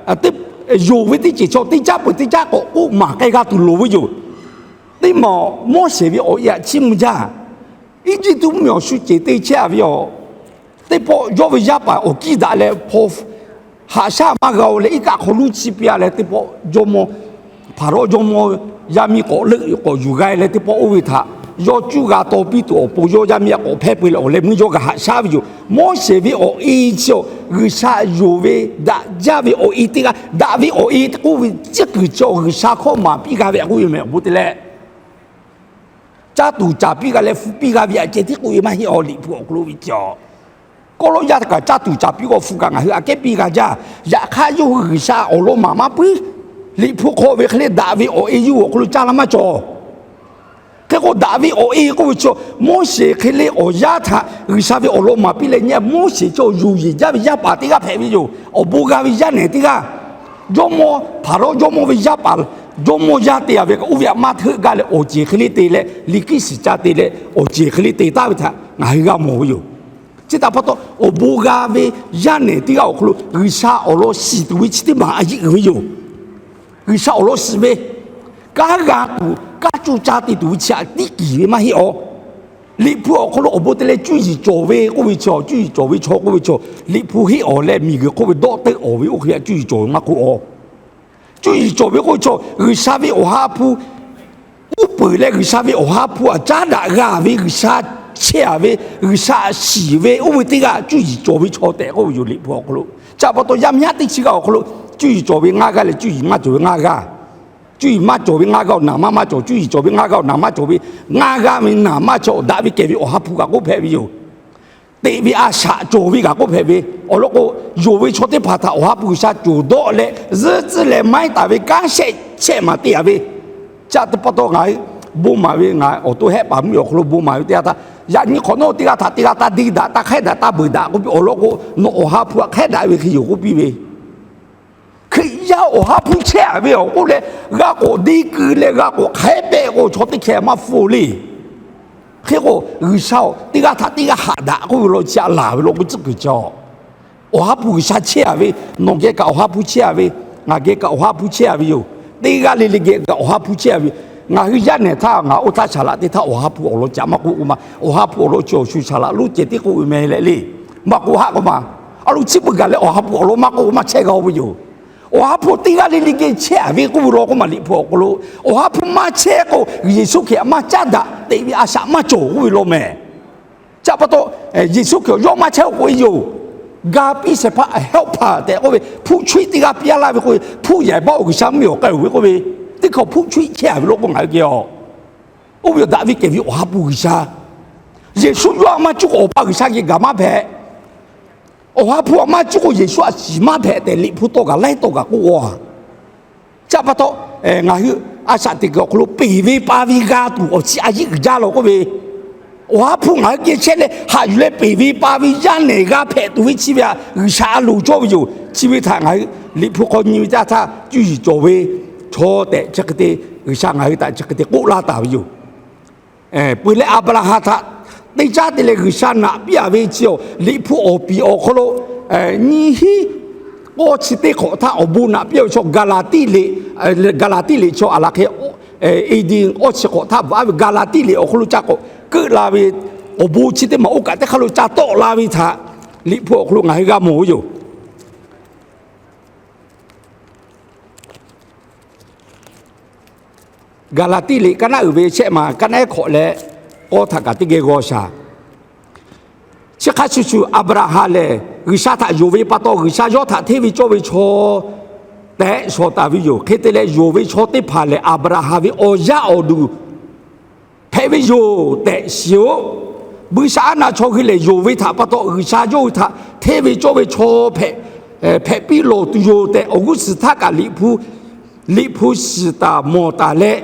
yonˍ ve teˇ ceuˬ chaw teˇ caˉ peuˬ teˇ caˉ k'awꞈ k'oˆ maˍ k'ai g'a tuˬ loˍ ve yoˬ. Teˇ maˬ Moˉseˍ ve awˬ e aꞈ chiˇ mvuh jaˇ. Eˇjiˇtuꞈ mvuhˇ miˬ awˬ shu ceˬ te chehˇ a ve yoˬ. Teˇ pawˆ yawˇ ve yaˇ paˍ awˬ kiˇ daꞈ leh hpaw haꞈ shaˉ maˇ g'a-o leh, iˉ kaˆ hk'aw luˇ chi piˇ a leh, teˇ pawˆ jawˇmawˇ, Hpaˍrawˇ jawˇmawˇ yaˇ miˇ k'awꞈ leuˆ k'awꞈ yuˬ g'a leh, teˇ pawˆ oˇ ve htaꞈ yawˇ cuˇ g'a taw piˇ tuˬ awˬ pon yawˇ yaˇ miˇ aꞈ k'awꞈ hpehˇ peu leh awˬ leh meuˇ yawˇ g'a haꞈ shaˉ ve yoˬ. Moˉseˍ ve awˬ e chi awˬ G'uiˬsha yonˍ ve daꞈ jaˇ ve awˬ e teˇ g'aˇ, daꞈ ve awˬ e k'oˆ ve tcuhˉ kuiˬ chi awˬ G'uiˬsha hkawˇ maˍ piˇ g'a ve aꞈ k'oˆ ve meh awˬ bon te leh, caˇ tuˬ caˍ piˇ g'a leh hpu piˇ g'a ve aꞈ ceh tiˉ k'oˆ ve maˇ heˆ. Awˬ Liꞈ hpu awˬ hk'aw lo ve chi a, kawˆ lawˇ yaˇ htaꞈ kaꞈ caˇ tuˬ caˍ piˇ k'o, hpu kaꞈ ngaˬ hui aꞈ kehˉ piˇ g'a jaˇ. Yaꞈ hk'aˇ yawˇ hui G'uiˬsha awˬ lawn maˍ maˇ puiˉ. Liꞈ hpu hk'aw ve hk'e leh daꞈ ve awˬ e yawˇ hui awˬ hk'aw lo caˇ la maˇ cawˬ. Hk'e k'o daꞈ ve awˬ e k'oˆ ve chi, Moˉseˍ hk'e leh awˬ yaˇ htaꞈ G'uiˬsha ve awˬ lawn maˍ piˇ leh nyi a, Moˉseˍ chi awˬ yonˍ yeˬ jaˇ ve yaˇ paˍ teˇ g'aˇ hpehꞈ ve yoˬ. Awˬ bon g'a ve yaˇ nehˬ teˇ g'aˇ, jawˇmawˇ, Hpaˍrawˇ jawˇmawˇ ve yaˇ paˍ, jawˇmawˇ yaˇ te a ve kaꞈ oˇ ve aꞈ maˇ hteuˆ gaˇ leh awˬ ceˬ hk'e leh te leh, liꞈ kiˇ shiˍ ca te leh awˬ ceˬ hk'e leh te taˍ ve htaꞈ ngaˬ hui g'a mawˬ ve yoˬ. Chi htaꞈ pa taw, awˬ bon g'a ve yaˇ nehˬ teˇ g'aˇ awˬ hk'aw lo G'uiˬsha awˬ lawn shiˍ tuˬ ve chi teˇ maˬ a yeˆ uiˍ ve yoˬ. G'uiˬsha awˬ lawn shiˍ ve, kanˉ g'a tuˬ kanˉ coˇ caˇ te tuˬ ve chi aꞈ tiˉ kiˍ ve maˇ heˆ a. Liꞈ hpu awˬ hk'aw lo awˬ bon te leh cuˇ yiˍ cawˬ ve k'oˆ ve chi, cuˇ yiˍ cawˬ ve chaw k'oˆ ve chi, Liꞈ hpu heˆ awˬ leh miˬguiˬ hk'oˆ ve dawˆ teuˆ awˬ ve oˇ hk'e aꞈ cuˇ yiˍ cawˬ ve maˇ k'oˆ a. Cuˇ yiˍ cawˬ ve k'oˆ ve chi, G'uiˬsha ve Awˬ ha hpu uˉ peunˍ leh G'uiˬsha ve Awˬ ha hpu aꞈ caˉ daꞈ g'a ve, G'uiˬsha chehˇ a ve, G'uiˬsha shiˍ ve oˇ ve teˇ g'aˇ cuˇ yiˍ cawˬ ve chaw tehꞈ k'oˆ ve yoˬ. Liꞈ hpu awˬ hk'aw lo, chi pa taw yaˇ miˇ haˉ teˇ chi g'aˇ awˬ hk'aw lo cuˇ yiˍ cawˬ ve ngaˇ g'aˇ leh cuˇ yiˍ maˇ cawˬ ve ngaˇ g'aˇ, cuˇ yiˍ maˇ cawˬ ve ngaˇ g'aˇ awˬ naˍ maˇ maˇ cawˬ, cuˇ yiˍ cawˬ ve ngaˇ g'aˇ awˬ naˍ maˇ cawˬ ve ngaˇ g'aˇ ve naˍ maˇ cawˬ, daꞈ ve kehˬ ve Awˬ ha hpu kaꞈ k'oˆ hpehꞈ ve yoˬ. Teꞈ ve a shaꞈ cawˬ ve kaꞈ k'oˆ hpehꞈ ve. Awˬ lawn k'o, yonˍ ve chaw teˇ hpaˍ htaꞈ Awˬ ha hpu G'uiˬsha cawˬ dawˆ leh zuhˇ tcuhˇ leh maiˉ taˍ ve kanˉ shehˆ shehˆ maˍ te a ve, chi pa taw ngaˬ hui bon maˍ ve, ngaˬ awˬ to hehˆ paˍ mvuhˇmiˬ awˬ hk'aw lo bon maˍ ve teˇ g'aˇ htaˇ, yaꞈ nyi hk'awꞈ nawˉ teˇ g'aˇ htaꞈ teˇ g'aˇ taˇ deˇ daꞈ, taˇ hk'ehˉ daꞈ, taˇ beuˬ daꞈ k'oˆ piˇ. Awˬ lawn k'o, nawˬ Awˬ ha hpu htaꞈ hk'ehˉ daꞈ ve hk'e yoˬ k'oˆ piˇ ve. Hkriꞈ yaˇ Awˬ ha hpu chehˇ a ve awˬ k'oˆ leh, g'a k'awꞈ deˇ keu leh g'a k'awꞈ hk'ehˉ pehˆ k'o, chaw teˇ hkeh maˇ hpfuhˇ le. Hk'e k'o, G'uiˬsha teˇ g'aˇ htaꞈ teˇ g'aˇ haꞈ daꞈ k'oˆ ve law chi aꞈ laˬ ve law k'o tcuhˉ kuiˬ cawˬ. Awˬ ha hpu G'uiˬsha chehˇ a ve, nawˬ geh kaꞈ Awˬ ha hpu chehˇ a ve, ngaˬ geh kaꞈ Awˬ ha hpu chehˇ a ve yoˬ. Teˇ g'aˇ le le geh kaꞈ Awˬ ha hpu chehˇ a ve. Ngaˬ hui yaˇ nehˬ htaˇ ngaˬ oˇ htaˇ shaˍ laꞈ teˇ htaˇ Awˬ ha hpu awˬ lawn caꞈ maˇ k'oˆ k'o ma, Awˬ ha hpu awˬ lawn chi awˬ shu shaˍ laꞈ lonˉ ceh tiˉ k'oˆ ve meh leh le. Maˇ k'oˆ haˆ k'o ma, a lo chi beuꞈ gaˬ leh Awˬ ha hpu awˬ lawn maˇ k'oˆ k'o maˇ chehˇ g'a-o ve yoˬ. Awˬ ha hpu teˇ g'aˇ le le geh chehˇ a ve k'oˆ ve law k'o ma, Liꞈ hpu awˬ hk'aw lo, Awˬ ha hpu maˇ chehˇ k'o, Yeˍsuˆ Hkriꞈ maˇ caˉ daꞈ, teꞈ ve a shaꞈ maˇ cawˬ k'oˆ ve law meh. Chi pa taw, Yeˍsuˆ Hkriꞈ yawˇ maˇ chehˇ k'oˆ ve yoˬ. Ga piˇ shehˍ hpaˇ helper tehꞈ k'oˆ ve, hpu chuiˆ teˇ g'aˇ piˇ laˇ ve k'oˆ ve, hpu yehˬ baˆ-oˬ G'uiˬsha mvuhˇmiˬ awˬ k'ai-oˬ ve k'oˆ ve, teˇ hkawˇ hpu chuiˆ chehˇ a ve law k'o ngaˬ hui geh a. Oˇ ve daꞈ ve kehˬ ve Awˬ ha hpu G'uiˬsha, Yeˍsuˆ yawˇ a maˇ cuˇ k'o Awˬ pa G'uiˬsha geh gaˬ maˇ hpehꞈ. Awˬ ha hpu a maˇ cuˇ k'o Yeˍsuˆ a shiˍ maˇ hpehꞈ tehꞈ Liꞈ hpu tawˇ kaꞈ laiˉ tawˇ kaꞈ k'oˆ a. Chi pa taw, ngaˬ hui a shaꞈ teꞈ kuiˬ awˬ hk'aw lo peˬ ve pa ve g'a tuˬ awˬ chi a yiˆ uiˍ jaˇ law k'oˆ ve, Awˬ ha hpu ngaˬ hui geh chehˇ leh haꞈ yuˬ leh peˬ ve pa ve yaˇ nehˬ g'a hpehꞈ tuˬ ve chi ve aꞈ G'uiˬsha a loˍ cawˇ ve yoˬ. Chi ve htaꞈ ngaˬ hui Liꞈ hpu hk'aw nyi ve teˇ g'aˇ htaˇ cuˇ yiˍ cawˬ ve chaw tehꞈ chi hk'e te G'uiˬsha ngaˬ hui htaꞈ chi hk'e te k'oˆ laˇ taˍ ve yoˬ. Peuˬ leh Aˍbraˍhanˍ htaꞈ teˇ caˉ te leh G'uiˬsha naꞈ piˇ a ve chi awˬ Liꞈ hpu awˬ piˍ awˬ hk'aw lo nyiˇ hinˉ k'awˇ chi teˇ hk'awꞈ htaˇ awˬ bon naꞈ piˇ a ve chaw Gaˍlaˍtiˆ liꞈ, Gaˍlaˍtiˆ liꞈ chaw aˬ laˬ hk'e, A D awˇ chi hk'awꞈ htaˇ bvuhꞈ a ve Gaˍlaˍtiˆ liꞈ awˬ hk'aw lo ca k'awꞈ keuˆ la ve awˬ bon chi teˇ maˬ oˇ kaꞈ teˇ hk'aˇ lo ca tawˆ la ve htaꞈ Liꞈ hpu awˬ hk'aw lo ngaˬ hui g'a mawˬ ve yoˬ. Gaˍlaˍtiˆ liꞈ kaˇ naˉ uiˍ ve shehˆ maˬ kaˇ naˉ ehˉ hk'awꞈ leh k'awˇ htaꞈ kaꞈ teˇ geh g'aw shaˍ. Chi hk'a shuˍ shuˍ Aˍbraˍhanˍ lehˬ, G'uiˬsha htaꞈ yonˍ ve pa taw G'uiˬsha yawˇ htaꞈ hteˇ ve cawˇ ve chaw tehꞈ shawˍ taˍ ve yoˬ. Hk'e te leh, yonˍ ve chaw teˇ hpaˍ lehˬ Aˍbraˍhanˍ ve awˬ yaˇ awˬ duˬ hpehꞈ ve yoˬ tehꞈ shiˍ-oꞈ. Buiˇshaˆaˉnaˆ chaw hui lehˬ, yonˍ ve htaꞈ pa taw G'uiˬsha yawˇ hui htaꞈ hteˇ ve cawˇ ve chaw hpehꞈ, hpehꞈ piˇ lawˬ tuˬ yoˬ tehꞈ, awˬ g'uˇ suhˍ htaˇ kaꞈ Liꞈ hpu, Liꞈ hpu shiˍ taˍ mawˬ taˍ leh,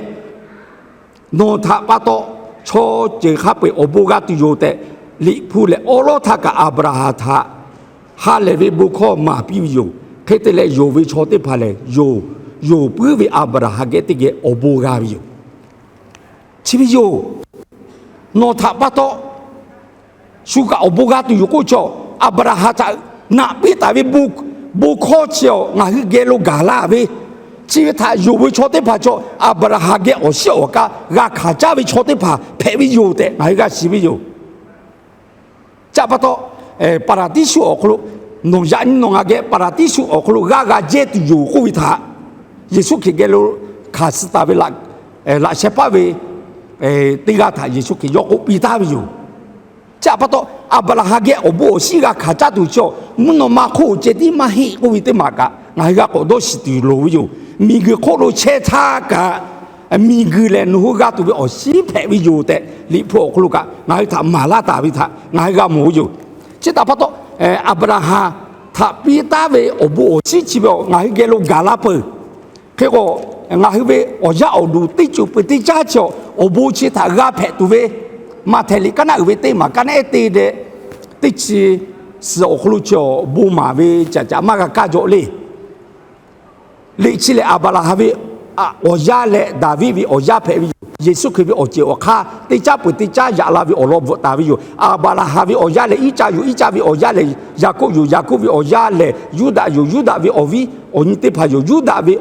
nawˬ htaꞈ pa taw chaw ceuˬ hk'a peu-eˬ awˬ bon g'a tuˬ yoˬ tehꞈ, Liꞈ hpu lehˬ awˉ lawˉ htaˇ kaꞈ Aˍbraˍhanˍ htaꞈ ha lehˬ ve bon hkawˇ maˍ piˇ ve yoˬ. Hk'e te leh, yonˍ ve chaw teˇ hpaˍ lehˬ, yonˍ, yonˍ puiˉ ve Aˍbraˍhanˍ geh teˇ geh awˬ bon g'a ve yoˬ. Chi ve yoˬ. Nawˬ htaꞈ pa taw shu kaꞈ awˬ bon g'a tuˬ yoˬ k'oˆ chaw, Aˍbraˍhanˍ htaꞈ naꞈ piˇ taˍ ve bon hkawˇ chi awˬ ngaˬ hui geh lo gaˬ la ve, chi ve htaꞈ yonˍ ve chaw teˇ hpaˍ chaw, Aˍbraˍhanˍ geh awˬ shiˉ awˬ ka g'a hkanˍ caˇ ve chaw teˇ hpaˍ hpehꞈ ve yoˬ tehꞈ ngaˬ hui g'a shiˍ ve yoˬ. Chi pa taw, Paˍraˍdiˇsuˆ awˬ hk'aw lo, nawˬ yaꞈ nyi nawˬ ngaˬ geh Paˍraˍdiˇsuˆ awˬ hk'aw lo g'aˇ g'a jehˇ tuˬ yoˬ k'oˆ ve htaꞈ Yeˍsuˆ Hkriꞈ geh lo hkanˍ suh taˍ ve laꞈ sheh paˆ ve teˇ g'aˇ htaꞈ Yeˍsuˆ Hkriꞈ yawˇ k'oˆ piˇ taˍ ve yoˬ. Chi pa taw, Aˍbraˍhanˍ geh awˬ bon awˬ shiˉ g'a hkanˍ caˇ tuˬ chi awˬ, mvuhˇ naw ma hk'oˆ ceh tiˉ maˇ heˆ k'oˆ ve teˇ maˬ kaꞈ ngaˬ hui g'a k'awꞈ dawˇ shiˍ tuˬ loˍ ve yoˬ. Miˬguiˬ hk'oˆ lo chehˇ htaˇ kaꞈ, miˬguiˬ lehˬ nawˬ hui g'a tuˬ ve awˬ shiˉ hpehꞈ ve yoˬ tehꞈ, Liꞈ hpu awˬ hk'aw lo kaꞈ ngaˬ hui htaꞈ maˍ laˇ taˍ ve htaꞈ ngaˬ hui g'a mawˬ ve yoˬ. Chi htaꞈ pa taw, Aˍbraˍhanˍ htaꞈ piˇ taˉ ve awˬ bon awˬ shiˉ chi ve awˬ ngaˬ hui geh lo gaˬ la peuˬ. Hk'e k'o, ngaˬ hui ve awˬ yaˇ awˬ duˬ teˇ ceuˬ peuˬ teˇ caˉ chi awˬ, awˬ bon chi htaꞈ g'a hpehꞈ tuˬ ve, Maꞈhtehˍ liꞈ kaˉ naˆ uiˍ ve teˇ maˬ kaˉ naˆ ehˉ te leh, teˇ chi suhˍ awˬ hk'aw lo chi awˬ bon maˍ ve caꞈ caꞈ maˇ g'a kaˇ jaw le. Liꞈ chi lehˬ, Aˍbraˍhanˍ ve awˬ yaˇ leh Daˍviˆ ve awˬ yaˇ hpehꞈ ve yoˬ. Yeˍsuˆ Hkriꞈ ve awˬ ceˬ awˬ hk'aˇ teˇ caˉ peuˬ teˇ caˉ yaꞈ la ve awˬ lawn bvuhꞈ taˍ ve yoˬ. Aˍbraˍhanˍ ve awˬ yaˇ lehˬ Iˉcaˆ yoˬ. Iˉcaˆ ve awˬ yaˇ lehˬ Yaˍkoˆ yoˬ. Yaˍkoˆ ve awˬ yaˇ lehˬ Yuˇdaꞈ yoˬ. Yuˇdaꞈ ve awˬ viˉ awˬ nyi teˇ hpaˍ yoˬ. Yuˇdaꞈ ve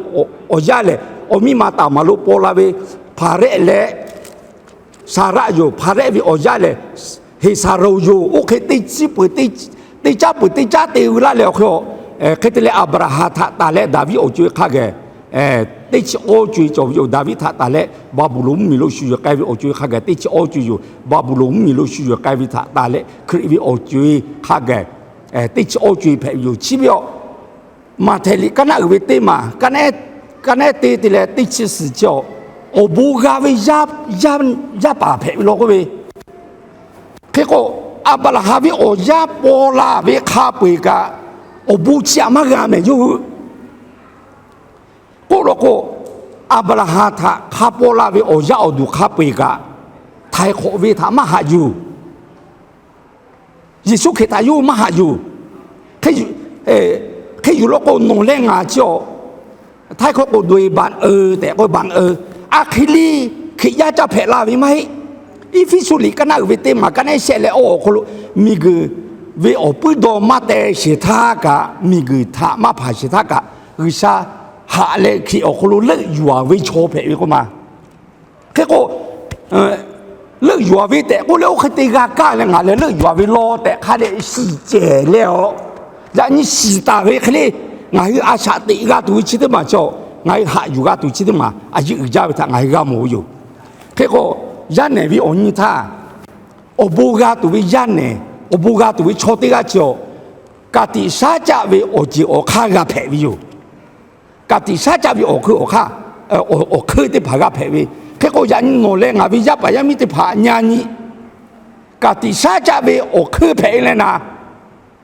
awˬ yaˇ lehˬ, awˬ miˇ ma Taˍmaˍ lo paw la ve Hpaˍrehˆ leh Saˍraˆ yoˬ. Hpaˍrehˆ ve awˬ yaˇ lehˬ Heˍsaˍronˍ yoˬ. Oˇ hk'e teˇ chi peuˬ teˇ caˉ peuˬ teˇ caˉ te laˇ leh awˬ hk'e, hk'e te leh Aˍbraˍhanˍ htaꞈ taˍ leh Daˍviˆ awˬ co-e hk'a gaˬ teˇ chi awˇ co-e cawˬ ve yoˬ. Daˍviˆ htaꞈ taˍ leh Baˍbuˍlonˍ mvuhˇmiˬ lo shu yuˬ k'ai ve awˬ co-e hk'a gaˬ teˇ chi awˇ co-e yoˬ. Baˍbuˍlonˍ mvuhˇmiˬ lo shu yuˬ k'ai ve htaꞈ taˍ leh Hkriꞈ ve awˬ co-e hk'a gaˬ teˇ chi awˇ co-e hpehꞈ ve yoˬ. Chi ve awˬ, Maꞈhtehˍ liꞈ kaˉ naˆ uiˍ ve teˇ maˬ kaˉ naˆ ehˉ te te leh teˇ chi suhˍ chi awˬ, awˬ bon g'a ve yaˇ paˍ hpehꞈ ve law k'oˆ ve. Hk'e k'o, Aˍbraˍhanˍ ve awˬ yaˇ paw la ve hk'a peu-eˬ kaꞈ, awˬ bon chi htaꞈ maˇ g'a mehˍ yawˇ hui k'oˆ law k'o, Aˍbraˍhanˍ htaꞈ hk'a paw la ve awˬ yaˇ awˬ duˬ hk'a peu-eˬ kaꞈ, htaiˍ hk'awꞈ ve htaꞈ maˇ haꞈ yuˬ. Yeˍsuˆ Hkriꞈ htaꞈ yawˇ hui maˇ haꞈ yuˬ. Hk'e yuˬ law k'o, nawˬ leh ngaˬ chi awˬ, htaiˍ hk'awꞈ k'o โดยบังเอิญ tehꞈ k'oˆ บังเอิญ a hk'e le Hkriꞈ yaˇ caˇ hpehꞈ la ve maˇ heˆ. Eˇfeˇsuꞈ liꞈ kaˉ naˆ uiˍ ve teˇ maˬ kaˉ naˆ shehˆ leh awˇ awˬ hk'aw lo, miˬguiˬ ve awˬ puiˉ dawˇ maˇ teh sheˍ htaˇ kaꞈ, miˬguiˬ htaꞈ maˇ hpanˍ sheˍ htaˇ kaꞈ, G'uiˬsha haꞈ leh Hkriꞈ awˬ hk'aw lo leuˆ yuˬ-a ve chaw hpehꞈ ve k'oˆ ma. Hk'e k'o, leuˆ yuˬ-a ve tehꞈ k'oˆ leh, oˇ hk'e te g'a kaˇ leh ngaˬ lehˬ leuˆ yuˬ-a ve law tehꞈ hk'a dehꞈ shiˍ cehˬ leh-aˬ, yaꞈ nyi shiˍ taˍ ve hk'e le, ngaˬ hui a shaꞈ teꞈ g'a tuˬ ve chi teˇ maˬ chaw, ngaˬ hui haꞈ yuˬ g'a tuˬ chi teˇ maˬ a yeˇ uiˍ jaˇ ve htaꞈ ngaˬ hui g'a mawˬ ve yoˬ. Hk'e k'o, yaˇ nehˬ ve awˬ nyi htaˇ, awˬ bon g'a tuˬ ve yaˇ nehˬ, awˬ bon g'a tuˬ ve chaw teˇ g'aˇ chi awˬ, ka tiꞈ shaˉ caˆ ve awˬ ceˬ awˬ hk'aˇ g'a hpehꞈ ve yoˬ. Ka tiꞈ shaˉ caˆ ve awˬ hk'eun awˬ hk'aˇ, awˬ hk'eun teˇ hpaˍ g'a hpehꞈ ve. Hk'e k'o, yaꞈ nyi nawˬ leh ngaˬ ve yaˇ paˍ yaˇ miˇ teˇ hpaˍ nyi nyi, ka tiꞈ shaˉ caˆ ve awˬ hk'eun hpehꞈ ve leh naˍ,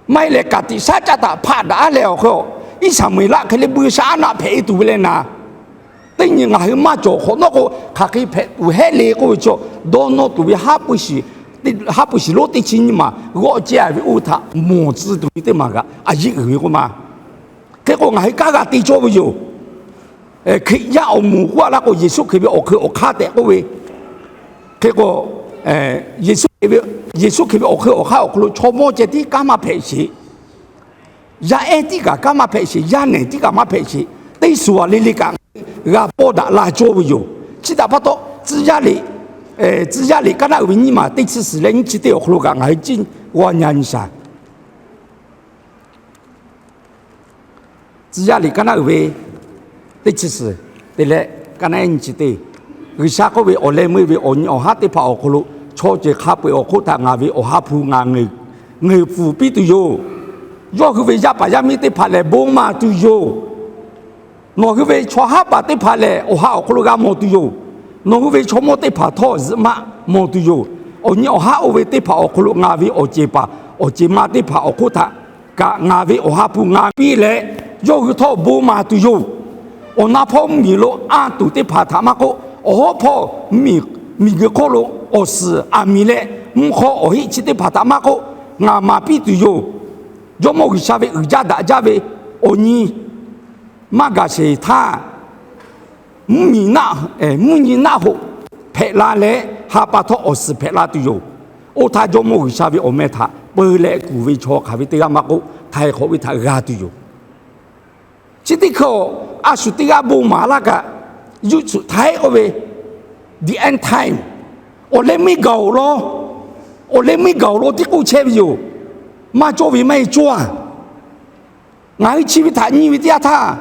maˇ heˆ leh ka tiꞈ shaˉ caˆ htaꞈ hpaˆ daꞈ-a leh awˬ hk'e, Iˉsaˍmuˍeˍlaˆ hk'e le buiˇshaˆaˉnaˆ hpehꞈ-e tuˬ ve leh naˍ, teˇ nyi ngaˬ hui maˇ cawˬ hk'awꞈ nawˉ k'o, hk'aˬ hk'e hpehꞈ tuˬ heˆ le k'oˆ ve chaw, dawˇ nawˇ tuˬ ve haˉ pui shiˍ lonˉ teˇ chi nyiˇ maˬ g'awˆ ceh-a ve oˇ htaꞈ mawˬ tcuh tuˬ ve teˇ maˬ kaꞈ a yeˇ uiˍ ve k'oˆ ma. Hk'e k'o, ngaˬ hui kanˉ g'a te cawˇ ve yoˬ. Hkriꞈ yaˇ awˬ moˍ k'oˆ-a laˇ k'o, Yeˍsuˆ Hkriꞈ ve awˬ hk'eun awˬ hk'aˇ tehꞈ k'oˆ ve. Hk'e k'o, Yeˍsuˆ Hkriꞈ ve awˬ hk'eun awˬ hk'aˇ awˬ hk'aw lo chaw mawˇ ceh tiˉ kanˉ maˇ hpehꞈ sheˍ. Yaˇ ehˉ tiˉ kaꞈ kanˉ maˇ hpehꞈ sheˍ. Yaˇ nehˬ tiˉ kaꞈ maˇ hpehꞈ sheˍ. Teˇ suˍ-a le le kaꞈ g'a pawˇ daꞈ la cawˇ ve yoˬ. Chi htaꞈ pa taw, Tcuh yaˇ liꞈ, Tcuh yaˇ liꞈ kaˉ naˆ uiˍ ve nyiˇ maˬ teˇ chi suhˍ leh nyiˇ chi teˇ awˬ hk'aw lo kaꞈ ngaˬ hui ciˉ g'aw nyi nyi shaˍ. Tcuh yaˇ liꞈ kaˉ naˆ uiˍ ve teˇ chi suhˍ te leh kaˉ naˆ ehˉ nyiˇ chi teˇ, G'uiˬsha k'oˆ ve, Awˬ leh meuˇ ve awˬ nyi awˬ haˉ teˇ hpaˍ awˬ hk'aw lo chaw ceuˬ hk'a peu-eˬ awˬ hk'oˆ htaꞈ ngaˬ ve Awˬ ha hpu ngaˬ ngeuˍ pfuhˍ piˇ tuˬ yoˬ. Yawˇ hui ve yaˇ paˍ yaˇ miˇ teˇ hpaˍ lehˬ bon maˍ tuˬ yoˬ. Nawˬ hui ve chaw haˉ paˍ teˇ hpaˍ lehˬ, awˬ ha awˬ hk'aw lo g'a mawˬ tuˬ yoˬ. Nawˬ hui ve chaw mawˇ teˇ hpaˍ htawˇ zuhꞈ ma mawˬ tuˬ yoˬ. Awˬ nyi awˬ haˉ oˇ ve teˇ hpaˍ awˬ hk'aw lo ngaˬ ve awˬ ceˬ paˍ awˬ ceˬ ma teˇ hpaˍ awˬ hk'oˆ htaꞈ kaꞈ ngaˬ ve Awˬ ha hpu ngaˬ piˇ leh, yawˇ hui htawˇ bon maˍ tuˬ yoˬ. Awˬ na hpawˇ mvuhˇmiˬ lo anˇ tuˬ teˇ hpaˍ htaꞈ maˇ k'oˆ, awˬ hawˉ hpawˇ miˬguiˬ hk'oˆ lo awˬ suhˍ aˬ miˍ leh mvuhˇ hk'aw awˬ heˆ chi teˇ hpaˍ htaꞈ maˇ k'oˆ, ngaˬ maˍ piˇ tuˬ yoˬ. Jawˇmawˇ G'uiˬsha ve uiˍ jaˇ daꞈ jaˇ ve awˬ nyi maˇ gaˬ sheˍ htaˇ, mvuhˇmiˬ naˆ, mvuhˇ nyi naˆ hoꞈ hpehꞈ la leh, ha pa htawˇ awˬ suhˍ hpehꞈ la tuˬ yoˬ. Oˇ htaˇ Jawˇmawˇ G'uiˬsha ve awˬ meh htaꞈ peu leh kuˬ ve chaw hk'aˬ ve teˇ g'aˇ maˇ k'oˆ, htaiˍ hk'awꞈ ve htaꞈ g'a tuˬ yoˬ. Chi teˇ hkui a shu teˇ g'aˇ bon maˍ laˇ kaꞈ, yuˇ tsuhꞈ htaiˍ k'oˆ ve, the end time, awˬ leh meuˇ gaˬ-oˬ law, awˬ leh meuˇ gaˬ-oˬ law tiˉ k'oˆ chehˇ ve yoˬ. Maˇ cawˇ ve maˇ heˆ cawˇ-a. Ngaˬ hui chi ve htaꞈ nyi ve teˇ yanˇ htaˇ,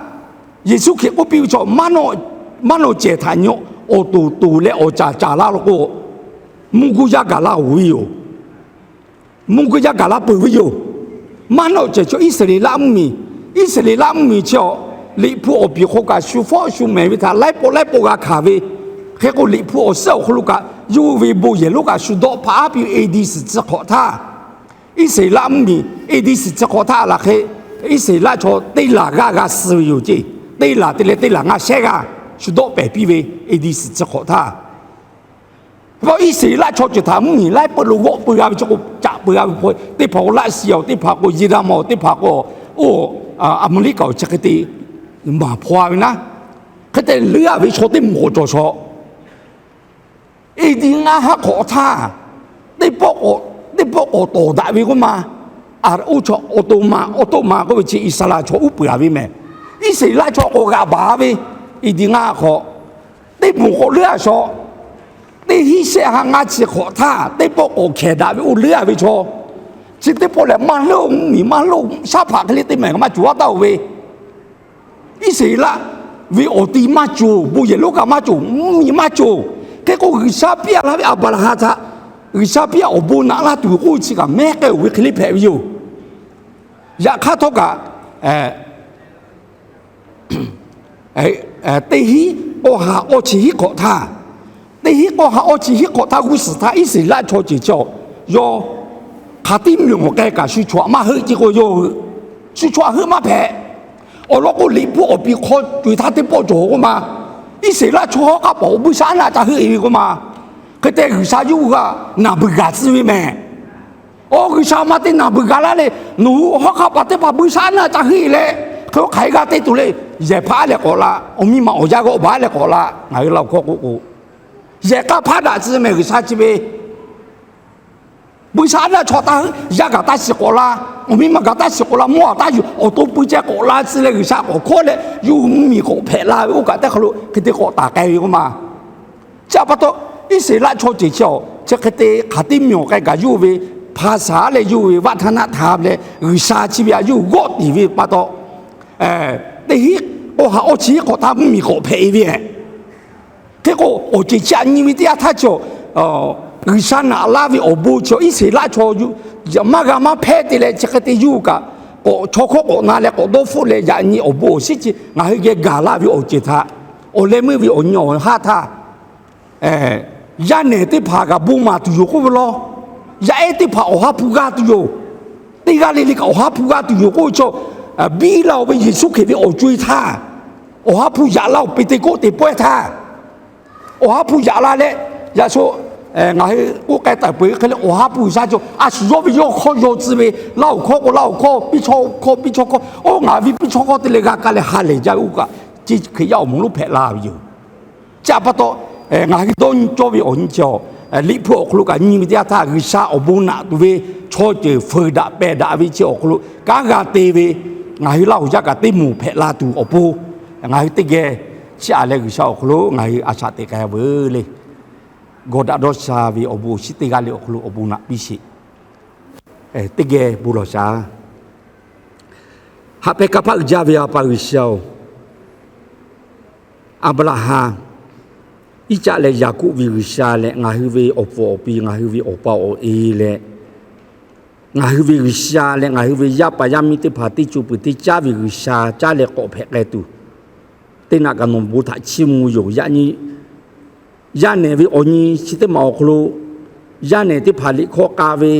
Yeˍsuˆ Hkriꞈ k'oˆ piˇ ve chaw, maˇ nawˬ cehˬ htaꞈ nyi, awˬ toˍ toˍ leh awˬ caˍ caˍ la law k'o, mvuhˇ guˇ yaˇ gaˬ la-oˬ ve yoˬ. Mvuhˇ guˇ yaˇ gaˬ la peuˬ ve yoˬ. Maˇ nawˬ cehˬ chaw Iˉsaˍreˍlaˆ mvuhˇmiˬ, Iˉsaˍreˍlaˆ mvuhˇmiˬ chi awˬ, Liꞈ hpu awˬ piˍ hk'aw kaꞈ shu fawˆ shu mehˍ ve htaꞈ laiˉ pawˆ laiˉ pawˆ g'a hkanˍ ve, hk'e k'o Liꞈ hpu awˬ suhˉ awˬ hk'aw lo kaꞈ yawˇ ve bon yehˬ lonˉ kaꞈ shu dawˆ hpaˇ piˇ ve, A D suhˍ chi hk'awꞈ htaˇ, Iˉsaˍreˍlaˆ mvuhˇmiˬ A D suhˍ chi hk'awꞈ htaˇ laˬ hk'e, Iˉsaˍreˍlaˆ chaw teˇ laˬ g'aˇ g'a suh ve yoˬ ceˇ. Teˇ laˬ te leh teˇ laˬ ngaˇ shehˉ g'aˇ shu dawˆ pehˍ piˇ ve, A D suhˍ chi hk'awꞈ htaˇ. Hk'e pa Iˉsaˍreˍlaˆ chaw ceuˬ htaꞈ mvuhˇmiˬ laiˉ peuˬ lo g'awˆ peu g'a ve chaw k'o, caꞈ peu g'a ve hk'o, teˇ hpaˍ k'o Laˇshiˍ-oˬ, teˇ hpaˍ k'o Yeˍraˍmaˍ-oˬ, teˇ hpaˍ k'o, oˇ, Aˍmeˍriˆkaˍ-oˬ, chi hk'e te maˍ hpaw ve naˉ, hk'e te leuˉ-a ve chaw teˇ moˍ k'awꞈ cawˬ shaw. A D ngaˇ ha hk'awꞈ htaˇ, teˇ pawˆ k'awꞈ tawˍ daꞈ ve k'oˆ ma. Oˇ chaw awˬ to maˍ, awˬ to maˍ k'oˆ ve chi Iˉsaˍreˍlaˆ chaw uˉ peunˍ-a ve mehˍ. Iˉsaˍreˍlaˆ chaw k'awꞈ g'aꞈ baˬ ve, A D ngaˇ ha hk'awꞈ, teˇ moˍ k'awꞈ leuˉ-a shaw. Teˇ hinˉ shehˆ ha ngaˇ chi hk'awꞈ htaˇ, teˇ pawˆ k'awꞈ hkehˍ daꞈ ve oˇ leuˉ-a ve chaw, chi teˇ pawˆ lehˬ maˇ leuˉ-oˬ, mvuhˇmiˬ maˇ leuˉ-oˬ, shaˉ hpaꞈ hk'e le teˇ mehˍ maˇ cawˬ-a taˇ-oˬ ve. Iˉsaˍreˍlaˆ ve awˬ ti maˇ cawˬ, bon yehˬ lonˉ kaꞈ maˇ cawˬ, mvuhˇmiˬ maˇ cawˬ. Hk'e k'o G'uiˬsha piˇ-a laˇ ve Aˍbraˍhanˍ htaꞈ G'uiˬsha piˇ-a awˬ bon naꞈ laˇ tuˬ k'oˆ chi kaꞈ mehˉ k'ai-oˬ ve hk'e le hpehꞈ ve yoˬ. Yaꞈ hk'aˇ htawˇ kaꞈ, teˇ hinˉ k'awˇ ha awˇ chi hiˉ hk'awꞈ htaˇ, teˇ hinˉ k'awˇ ha awˇ chi hiˉ hk'awꞈ htaˇ g'uˇ suhˍ htaˇ Iˉsaˍreˍlaˆ chaw ceuˬ chi awˬ, yawˇ hk'aˬ tiˉ miˬ awˬ k'ai kaꞈ shu chaw maˇ heuˆ ce k'o, yawˇ hui shu chaw heuˆ maˇ hpehꞈ. Awˬ lawn k'o Liꞈ hpu awˬ piˍ hk'aw co-eˬ htaˇ teˇ pawˆ cawˬ k'oˆ ma. Iˉsaˍreˍlaˆ chaw hawˉ hk'aˆ paˍ awˬ buiˇshaˆaˉnaˆ ca heuˆ-e ve k'oˆ ma. Hk'e te G'uiˬsha yawˇ hui g'a naˬ beuˬ gaˬ tcuh ve mehˍ. Awˬ, G'uiˬsha ma te naˬ beuˬ gaˬ laˇ leh, nawˬ hui hawˉ hk'aˆ paˍ teˇ hpaˍ buiˇshaˆaˉnaˆ ca heuˆ-e leh, hk'e k'o hk'aˬ hk'e g'a te tuˬ le. Yehˬ hpaˇ leh k'awꞈ la, awˬ miˇ ma awˬ yaˇ g'awˆ baˬ leh k'awꞈ la. Ngaˬ hui Laˇ huˍ hkawˇ k'oˆ k'o, yehˬ k'a hpaˇ daꞈ tcuh mehˍ G'uiˬsha chi ve. Buiˇshaˆaˉnaˆ chaw taˇ heuˆ, yaˇ gaˬ taˇ shiˍ k'awꞈ la, awˬ miˇ ma gaˬ taˇ shiˍ k'awꞈ la, mawˇ aꞈ taˇ yuˬ, awˬ to pui ceh k'awꞈ la tcuh leh G'uiˬsha k'awꞈ hkawˇ leh yawˇ hui mvuhˇmiˬ k'awꞈ hpehꞈ la ve oˇ kaꞈ teˇ hk'aw lo hk'e te k'awꞈ taˍ k'ai ve k'oˆ ma. Chi pa taw, Iˉsaˍreˍlaˆ chaw ceuˬ chi awˬ chi hk'e te hk'aˬ tiˉ miˬ awˬ k'ai gaˬ yawˇ ve hpaˍsaˍ leh yawˇ ve vaˆ htaˇ naˆ htaˇ leh G'uiˬsha chi ve htaꞈ yawˇ hui g'awˆ tiˍ ve pa taw, teˇ hinˉ k'awˇ ha awˇ chi hiˉ hk'awꞈ htaˇ mvuhˇmiˬ k'awꞈ hpehꞈ-e ve. Hk'e k'o, awˬ ceuˬ chi htaꞈ nyi ve teˇ yanˇ htaˇ chi awˬ, G'uiˬsha naꞈ laˇ ve awˬ bon chi awˬ Iˉsaˍreˍlaˆ chaw maˇ g'a maˇ hpehˇ te leh chi hk'e te yawˇ hui kaꞈ k'awꞈ chaw hkawˇ k'awꞈ na leh k'awꞈ dawˇ hpfuhˆ leh yaꞈ nyi awˬ bon awˬ shinˉ chi ngaˬ hui geh gaˬ laˇ ve awˬ ceuˬ htaꞈ, awˬ leh meuˇ ve awˬ nyi awˬ haˉ htaˇ, yaˇ nehˬ teˇ hpaˍ kaꞈ bon maˍ tuˬ yoˬ k'oˆ ve law. Yaˇ ehˉ teˇ hpaˍ Awˬ ha hpu g'a tuˬ yoˬ. Teˇ g'aˇ le le kaꞈ Awˬ ha hpu g'a tuˬ yoˬ k'oˆ ve chaw, biˇ la-oˬ ve Yeˍsuˆ Hkriꞈ ve awˬ co-e htaˇ, Awˬ ha hpu yaꞈ la-oˬ, Peˍteˍkoˆteˍ pawehˇ htaˇ, Awˬ ha hpu yaꞈ la leh, yaꞈ sho, ngaˬ hui k'oˆ k'ai taˍ peuˬ hk'e le, Awˬ ha hpu G'uiˬsha chaw a shu yawˇ ve yawˇ hkawˇ yaw tcuh ve, Laˇ huˍ hkawˇ k'o Laˇ huˍ hkawˇ, piˇ chaw hkawˇ piˇ chaw hkawˇ, oˇ ngaˬ ve piˇ chaw hkawˇ te leh g'a ka leh ha lehˬ jaˇ ve oˇ kaꞈ, chi Hkriꞈ yaˇ awˬ moˍ lonˉ hpehꞈ la ve yoˬ. Chi pa taw, ngaˬ hui dawˇ nyi cawˇ ve awˬ nyi chi awˬ, Liꞈ hpu awˬ hk'aw lo kaꞈ nyi ve teˇ yanˇ htaˇ G'uiˬsha awˬ bon naꞈ tuˬ ve chaw ceuˬ feuˍ daꞈ pehˬ daꞈ ve chi awˬ hk'aw lo kanˉ g'a te ve, ngaˬ hui Laˇ huˍ yaˇ kaꞈ teˇ moˍ hpehꞈ la tuˬ awˬ pon, ngaˬ hui teˇ geh chiˇ aꞈ leh G'uiˬsha awˬ hk'aw lo ngaˬ hui a shaꞈ teꞈ k'ai veuˬ le. Gawˬ daꞈ dawˇ sha ve awˬ bon awˬ shinˉ teˇ g'aˇ le awˬ hk'aw lo awˬ bon naꞈ piˇ sheˍ. Teˇ geh bon lawˬ shaˍ. Haꞈ pehnˇ kanˇ paˆ uiˍ jaˇ ve A pa G'uiˬsha-oˬ, Aˍbraˍhanˍ, Iˉcaˆ leh Yaˍkoˆ ve G'uiˬsha leh ngaˬ hui ve awˬ pfuhˍ awˬ pi, ngaˬ hui ve awˬ pa awˬ e leh, ngaˬ hui ve G'uiˬsha leh ngaˬ hui ve yaˇ paˍ yaˇ miˇ teˇ hpaˍ teˇ co peuˬ teˇ caˉ ve G'uiˬsha caˉ leh k'awꞈ hpehꞈ k'ai tuˬ, teˇ naꞈ kaꞈ nawˬ bon htaꞈ chiˇ mvuh yoˬ. Yaꞈ nyi Yaˇ nehˬ ve awˬ nyi chi teˇ maˬ awˬ hk'aw lo, yaˇ nehˬ teˇ hpaˍ liꞈ hkawˇ k'a ve,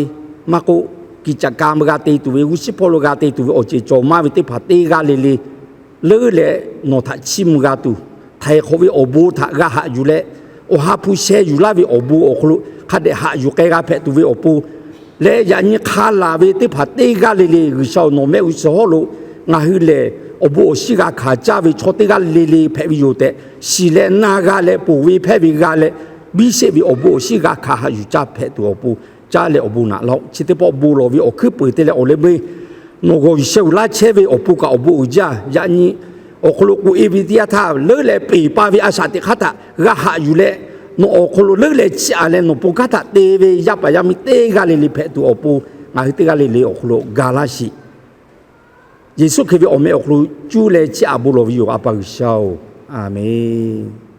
maˇ k'oˆ, kiꞈ caꞈ ka g'a te tuˬ ve, g'uˇ shiˉ hpawˇ lo g'a te tuˬ ve awˬ ceuˬ cawˬ maˇ ve teˇ hpaˍ teˇ g'aˇ le le leuˉ leh nawˬ htaꞈ chiˇ mvuh g'a tuˬ, htaiˍ hk'awꞈ ve awˬ bon htaꞈ g'a haꞈ yuˬ leh, awˬ ha hpu sheh yuˬ laˇ ve awˬ bon awˬ hk'aw lo hk'a dehꞈ haꞈ yuˬ k'ai g'a hpehꞈ tuˬ ve awˬ pon leh, yaꞈ nyi hk'a laˬ ve teˇ hpaˍ teˇ g'aˇ le le G'uiˬsha-oˬ, nawˬ mehˆ g'uˇ suhˍ hawˉ lo ngaˬ hui lehˬ awˬ bon awˬ shinˉ g'a hkanˍ caˇ ve chaw teˇ g'aˇ le le hpehꞈ ve yoˬ tehꞈ shiˍ leh na g'a leh ponˬ ve hpehˇ ve g'a leh, biˇ sheˆ ve awˬ bon awˬ shinˉ g'a hkanˍ haꞈ yuˬ caˇ hpehꞈ tuˬ awˬ pon caˇ leh awˬ bon naꞈ laˇ-oˆ. Chi teˇ pawˆ bon lawˬ ve awˬ hkuiˉ peuˬ te leh awˬ leh meuˇ nawˬ g'awˬ yuˬ sheh uiˍ laˇ chehˇ ve awˬ pon kaꞈ awˬ bon uiˍ jaˇ. Yaꞈ nyi awˬ hk'aw lo k'oꞈ e ve teˇ yanˇ htaˇ, leuˉ leh peˬ pa ve a shaꞈ teꞈ hk'aˇ htaꞈ g'a haꞈ yuˬ leh, nawˬ awˬ hk'aw lo leuˉ leh chiˇ aꞈ leh nawˬ pon kanˉ htaꞈ te ve yaˇ paˍ yaˇ miˇ teˇ g'aˇ le le hpehꞈ tuˬ awˬ pon ngaˬ hui teˇ g'aˇ le le awˬ hk'aw lo ga laˇ sheˍ. Yeˍsuˆ Hkriꞈ ve awˬ meh awˬ hk'aw lo cuˇ leh chiˇ aꞈ bon lawˬ ve yoˬ, A pa G'uiˬsha-oˬ, aˬ menˍ.